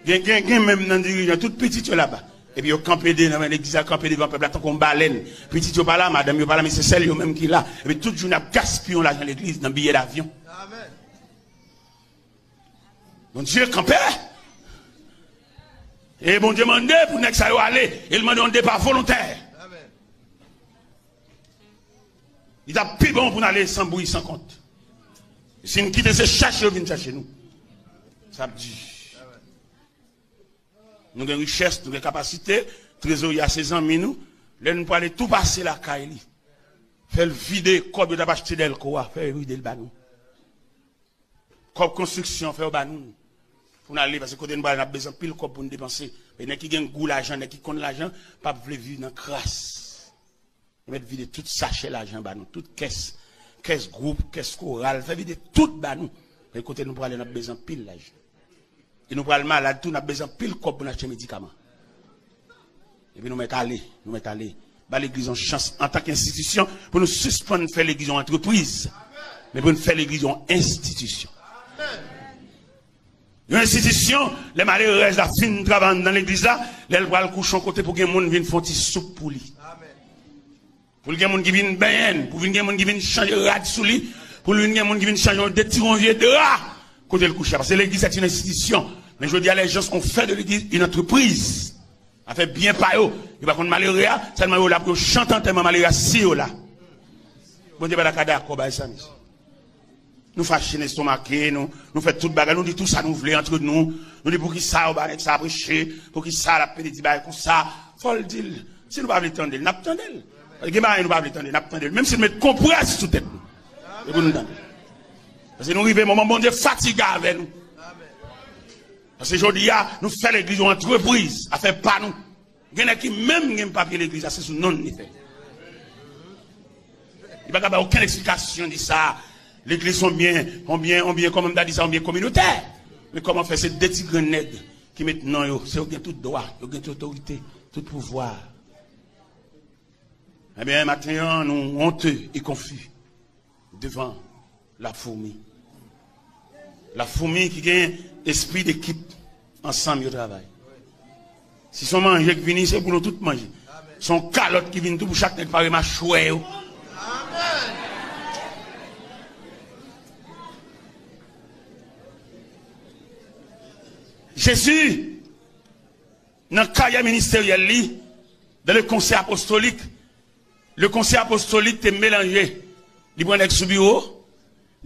Gen, gen, gen menm nan dirijan, tout pitit yo laba. Epi yo kanpe de, nan legliz la, kanpe devan pèp la tankou yon balèn. Pitit yo pa la, madanm yo pa la, men se sèl yo menm ki la. Epi tout jounen ap gaspiye yon lajan legliz nan biyè davyon. Bondye kanpe. E Bondye mande pou nèg sa yo ale. E l mande yon depa volontè. Li t ap pi bon pou n ale san bri, san kont. Si n kite se chache yo vin chache nou, sa ap di. Nou gen richès, nou gen kapasite, trezorye a se zanmi nou. Lè nou prale tou pase lakay li. Fè l vide kòb yo t ap achte dèlko a, fè l vide l ba nou. Kòb konstriksyon, fè yo ba nou. Pou n ale, paske kote n prale, n ap bezwen anpil kòb pou n depanse. Men nèg ki gen gou lajan, nèg ki konn lajan, p ap vle viv nan kras. Yo mèt vide tout sachè lajan ba nou, tout kès, kès gwoup, kès koral, fè vide tout ba nou. Men kote nou prale, n ap bezwen anpil lajan. E nou pral malad tou, n ap bezwen anpil kòb pou n achte medikaman. Epi nou mèt ale, nou mèt ale. Ba legliz yon chans antanke enstitisyon pou nou sispann fè legliz yon antrepriz, men pou n fè legliz yon enstitisyon. Yon enstitisyon, lè malerèz la fin travay anndan legliz la, lè l pral kouche yon kote pou gen moun vin fè yon ti soup pou li. Pou l gen moun ki vin benyen l, pou vin gen moun ki vin chanje rad sou li, pou l vin gen moun ki vin chanje yon de ti yon vye dra kote l kouche a. Paske legliz se yon enstitisyon. Men jodi a, les gens ont fait de l'église une entreprise. Afè byen pa yo. Yo pa konn malere a, sèlman yo la pou yo chante antèman malere a si yo la. Bondye pa ta ka dakò bay sa, mesye. Nou fache, n estomake, nou, nou fè tout bagay, nou di tout sa nou vle antre nou. Nou di poukisa yo ba nèg sa preche, poukisa l ap pede di bagay konsa. Fò l di l. Si nou pa vle tande l, n ap tande l. Gen bagay nou pa vle tande, n ap tande l. Menm si l met konprès sou tèt nou. E pou nou tande. Paske nou rive moman Bondye fatige avè nou. Paske jodi a, nou fè legliz yon antrepriz, afè pa nou. Gen nèg ki menm gen papye legliz la, se sou non li fè. Li pa ka bay okenn eksplikasyon de sa. Legliz se yon byen, yon byen, yon byen, kòman m ta di sa, yon byen kominotè. Men kòman fè se de ti grenn nèg ki met non yo, se yo gen tout dwa, yo gen tout otorite, tout pouvwa. Ebyen, maten an, nou onte e konfi devan lafoumi. Lafoumi ki gen espri dekip, ansanm yo travay. Si se yon manje k vini, se pou nou tout manje. Se yon kalòt ki vin tou pou chak nèg pare machwè yo. Jezi, nan karyè ministeryèl li, dans le conseil apostolique, le conseil apostolique te melanje. Li pran nèg sou biwo,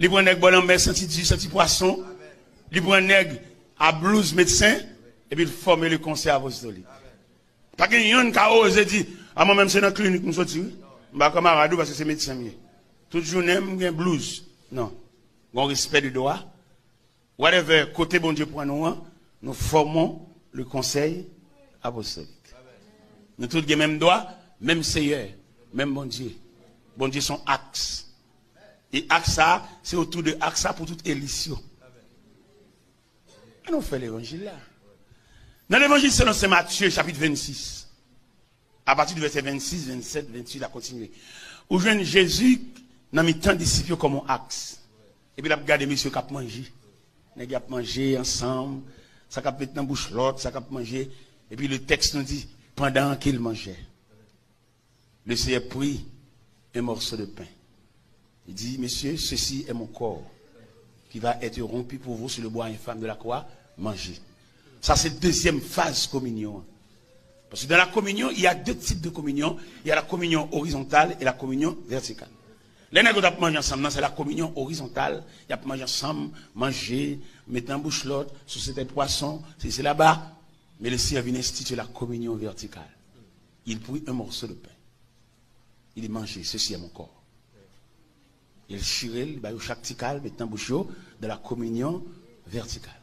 li pran nèg bò lanmè, santi di, santi pwason, li pran nèg a blouz medsen, epi l fòme le conseil apostolique. Pa gen yonn ka oze di, a mwen menm se nan klinik m soti wi. M pa kanmarad ou paske se medsen m ye. Tout jounen m gen blouz. Non. Gon respè de dwa. Whatever, kote Bondye pran nou an, nous formons le conseil apostolique. Nou tout gen menm dwa, menm Seyè, menm Bondye. Bondye se yon aks. E aks sa, se otou de aks sa pou tout elis yo. Ann nou fè levanjil la. Nan levanjil selon Sen Matye, chapit vennsis, apati de vèsè vennsis, vennsèt, vennuit, la kontinye. Ou jwenn Jezi nan mitan disip yo kòm yon aks. Epi l ap gade mesye k ap manje. Nèg y ap manje ansanm, sa k ap met nan bouch lòt, sa k ap manje. Epi le tèks nou di, pandan ke l manjè, le Seyè pri un morceau de pain. Il dit, messieurs, ceci est mon corps qui va être rompu pour vous sur le bois infâme de la croix, mangez. Sa se dezyèm faz kominyon an. Parce que dans la communion, il y a deux types de communion. Il y a la communion horizontale et la communion verticale. Lè nèg yo t ap manje ansanm nan, se la communion horizontale. Y ap manje ansanm, manje, met nan bouch lòt, sou se tèt pwason, se se laba. Men le Seyè vin enstitye la communion verticale. Il prit un morceau de pain. Il dit, mangez, ceci est mon corps. Il chire l, li ba yo chak ti kal, met nan bouch yo, dans la communion verticale.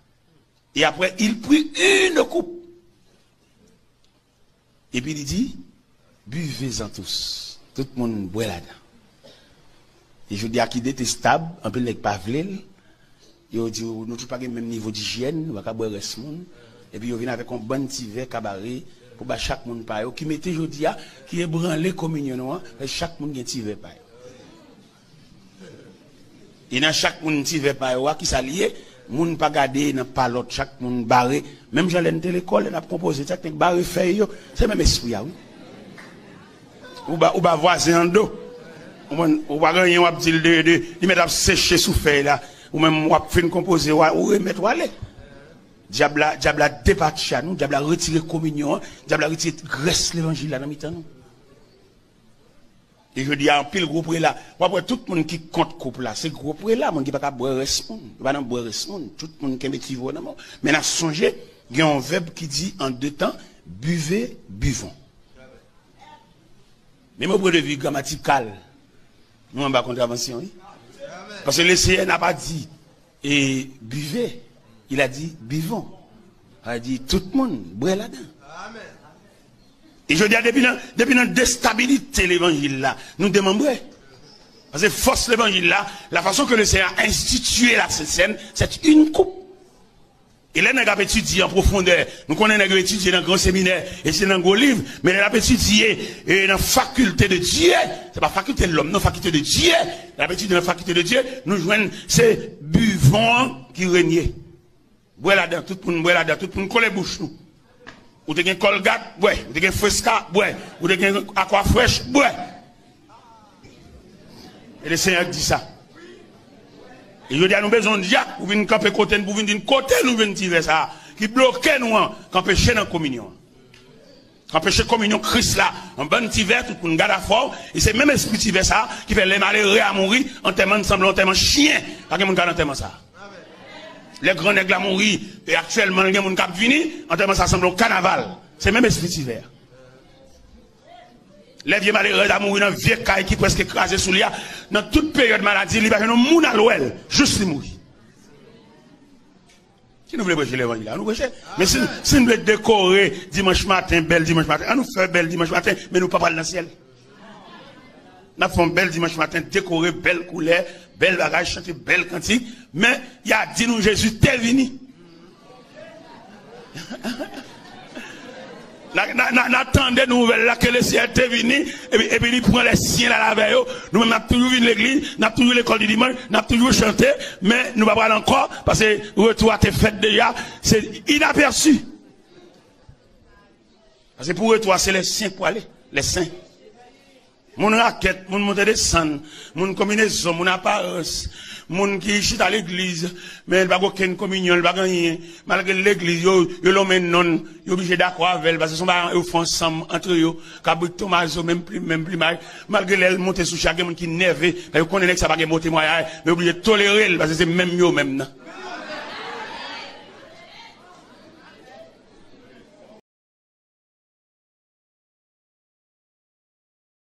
Et après, il prit une coupe. Epi li di, buvez-en tous. Tout moun bwè ladan. E jodi a ki detestab, anpil nèg pa vle l. Yo di w, nou tout pa gen menm nivo dijyèn, ou pa ka bwè rès moun. Epi yo vin avèk yon bann ti vè kabare pou ba chak moun pa yo, ki mete jodi a, ki ebranle kominyon nou an, fè chak moun gen ti vè pa yo. E nan chak moun ti vè pa yo a, kisa l ye? Moun pa gade nan pa lòt, chak moun bare. Menm jan lè n te lekòl, lè n ap konpoze, chak nèg bare fèy yo. Se menm espri a, wi. Ou ba, ou ba vwazen an do. Ou konprann, ou pa gen anyen w ap di l de, de, li mèt ap seche sou fèy la. Ou menm w ap fin konpoze, w a, ou remèt, w ale. Dyab la, dyab la depatche a nou, dyab la retire kominyon an, dyab la retire grès levanjil la nan mitan nou. E jodi a, anpil gwo prela, w ap wè tout moun ki kont koup la, se gwo prela, moun ki pa ka bwè rès moun. Yo pa nan bwè rès moun. Tout moun kenbe ti vo nan men w. Men n a sonje, gen yon vèb ki di an de tan, buvez, buvons. Men mwen pran de vi gramatikal, nou anba kontravansyon, wi. Paske le Seyè n'a pas dit, e, buvez. Il a dit, buvons. Sa vle di, tout moun, bwè ladan. E jodi a, depi nan, depi nan destabilite levanjil la, nou demanbre. Paske fòs levanjil la, la façon que le Seigneur a institué la Sainte Seine, c'est une coupe. E lè nèg ap etidye an pwofondè, nou konnen nèg yo etidye nan gran seminè, etidye nan gwo liv, men lè l ap etidye, e, nan fakilte de Dye, se pa fakilte lòm, non, fakilte de Dye, lè l ap etidye nan fakilte de Dye, nou jwenn se buvons an ki renye. Bwè ladan, tout moun bwè ladan, tout moun kole bouch nou. Ou te gen Colgate, bwè. Ou te gen Fresca, bwè. Ou te gen Aquafresh, bwè. E le Seyè di sa. E jodi a nou bezwen yon dyak pou vin kanpe kote n, pou vin di n kote nou jwenn ti vè sa a, ki bloke nou an, k anpeche nan kominyon an. K anpeche kominyon Kris la, yon bann ti vè, tout moun gad afè w, e se menm espri ti vè sa a ki fè lè malere a mouri, antèman l sanble antèman chen, pa gen moun k al antèman sa a. Lè gran nèg la mouri, e aktyèlman gen moun k ap vini, antèman sa sanble yon kanaval. Se menm espri ti vè a. Lè vye malere a mouri nan vye kay ki prèske kraze sou li a, nan tout peryòd maladi, li pa jwenn yon moun al wè l, jis li mouri. Si nou vle preche levanjil la, nou preche. Men si, si nou vle dekore dimanch maten, bèl dimanch maten, an nou fè bèl dimanch maten, men nou pa pral nan syèl. N ap fè yon bèl dimanch maten, dekore, bèl koulè, bèl bagay, chante bèl kantik, men y a di nou Jezi te vini. N a, n a, n a, n a tande nouvèl la ke le Seyè te vini, epi, epi li pran lè syen l al avè yo. Nou menm, n ap toujou vin legliz, n ap toujou lekòl di dimanch, n ap toujou chante, men nou pa pral ankò, paske retou a te fèt deja, se inapèsi. Paske pou retou a, se lè syen k pwale, lè sen. Moun rakèt, moun monte desann, moun konbinezon, moun aparans, moun ki chita legliz, men li pa gen okenn kominyon, li pa gen anyen. Malgre l legliz, yo, yo lonmen non l, yo oblije dakò avè l, paske se yon bagay yo fè ansanm antre yo, kabrit tomazo, menm plim, menm plimay. Malgre lè l monte sou chè a, gen moun ki nève, paske yo konnen nèg sa pa gen bon temwayaj, men yo oblije tolere l, paske se menm yo menm nan.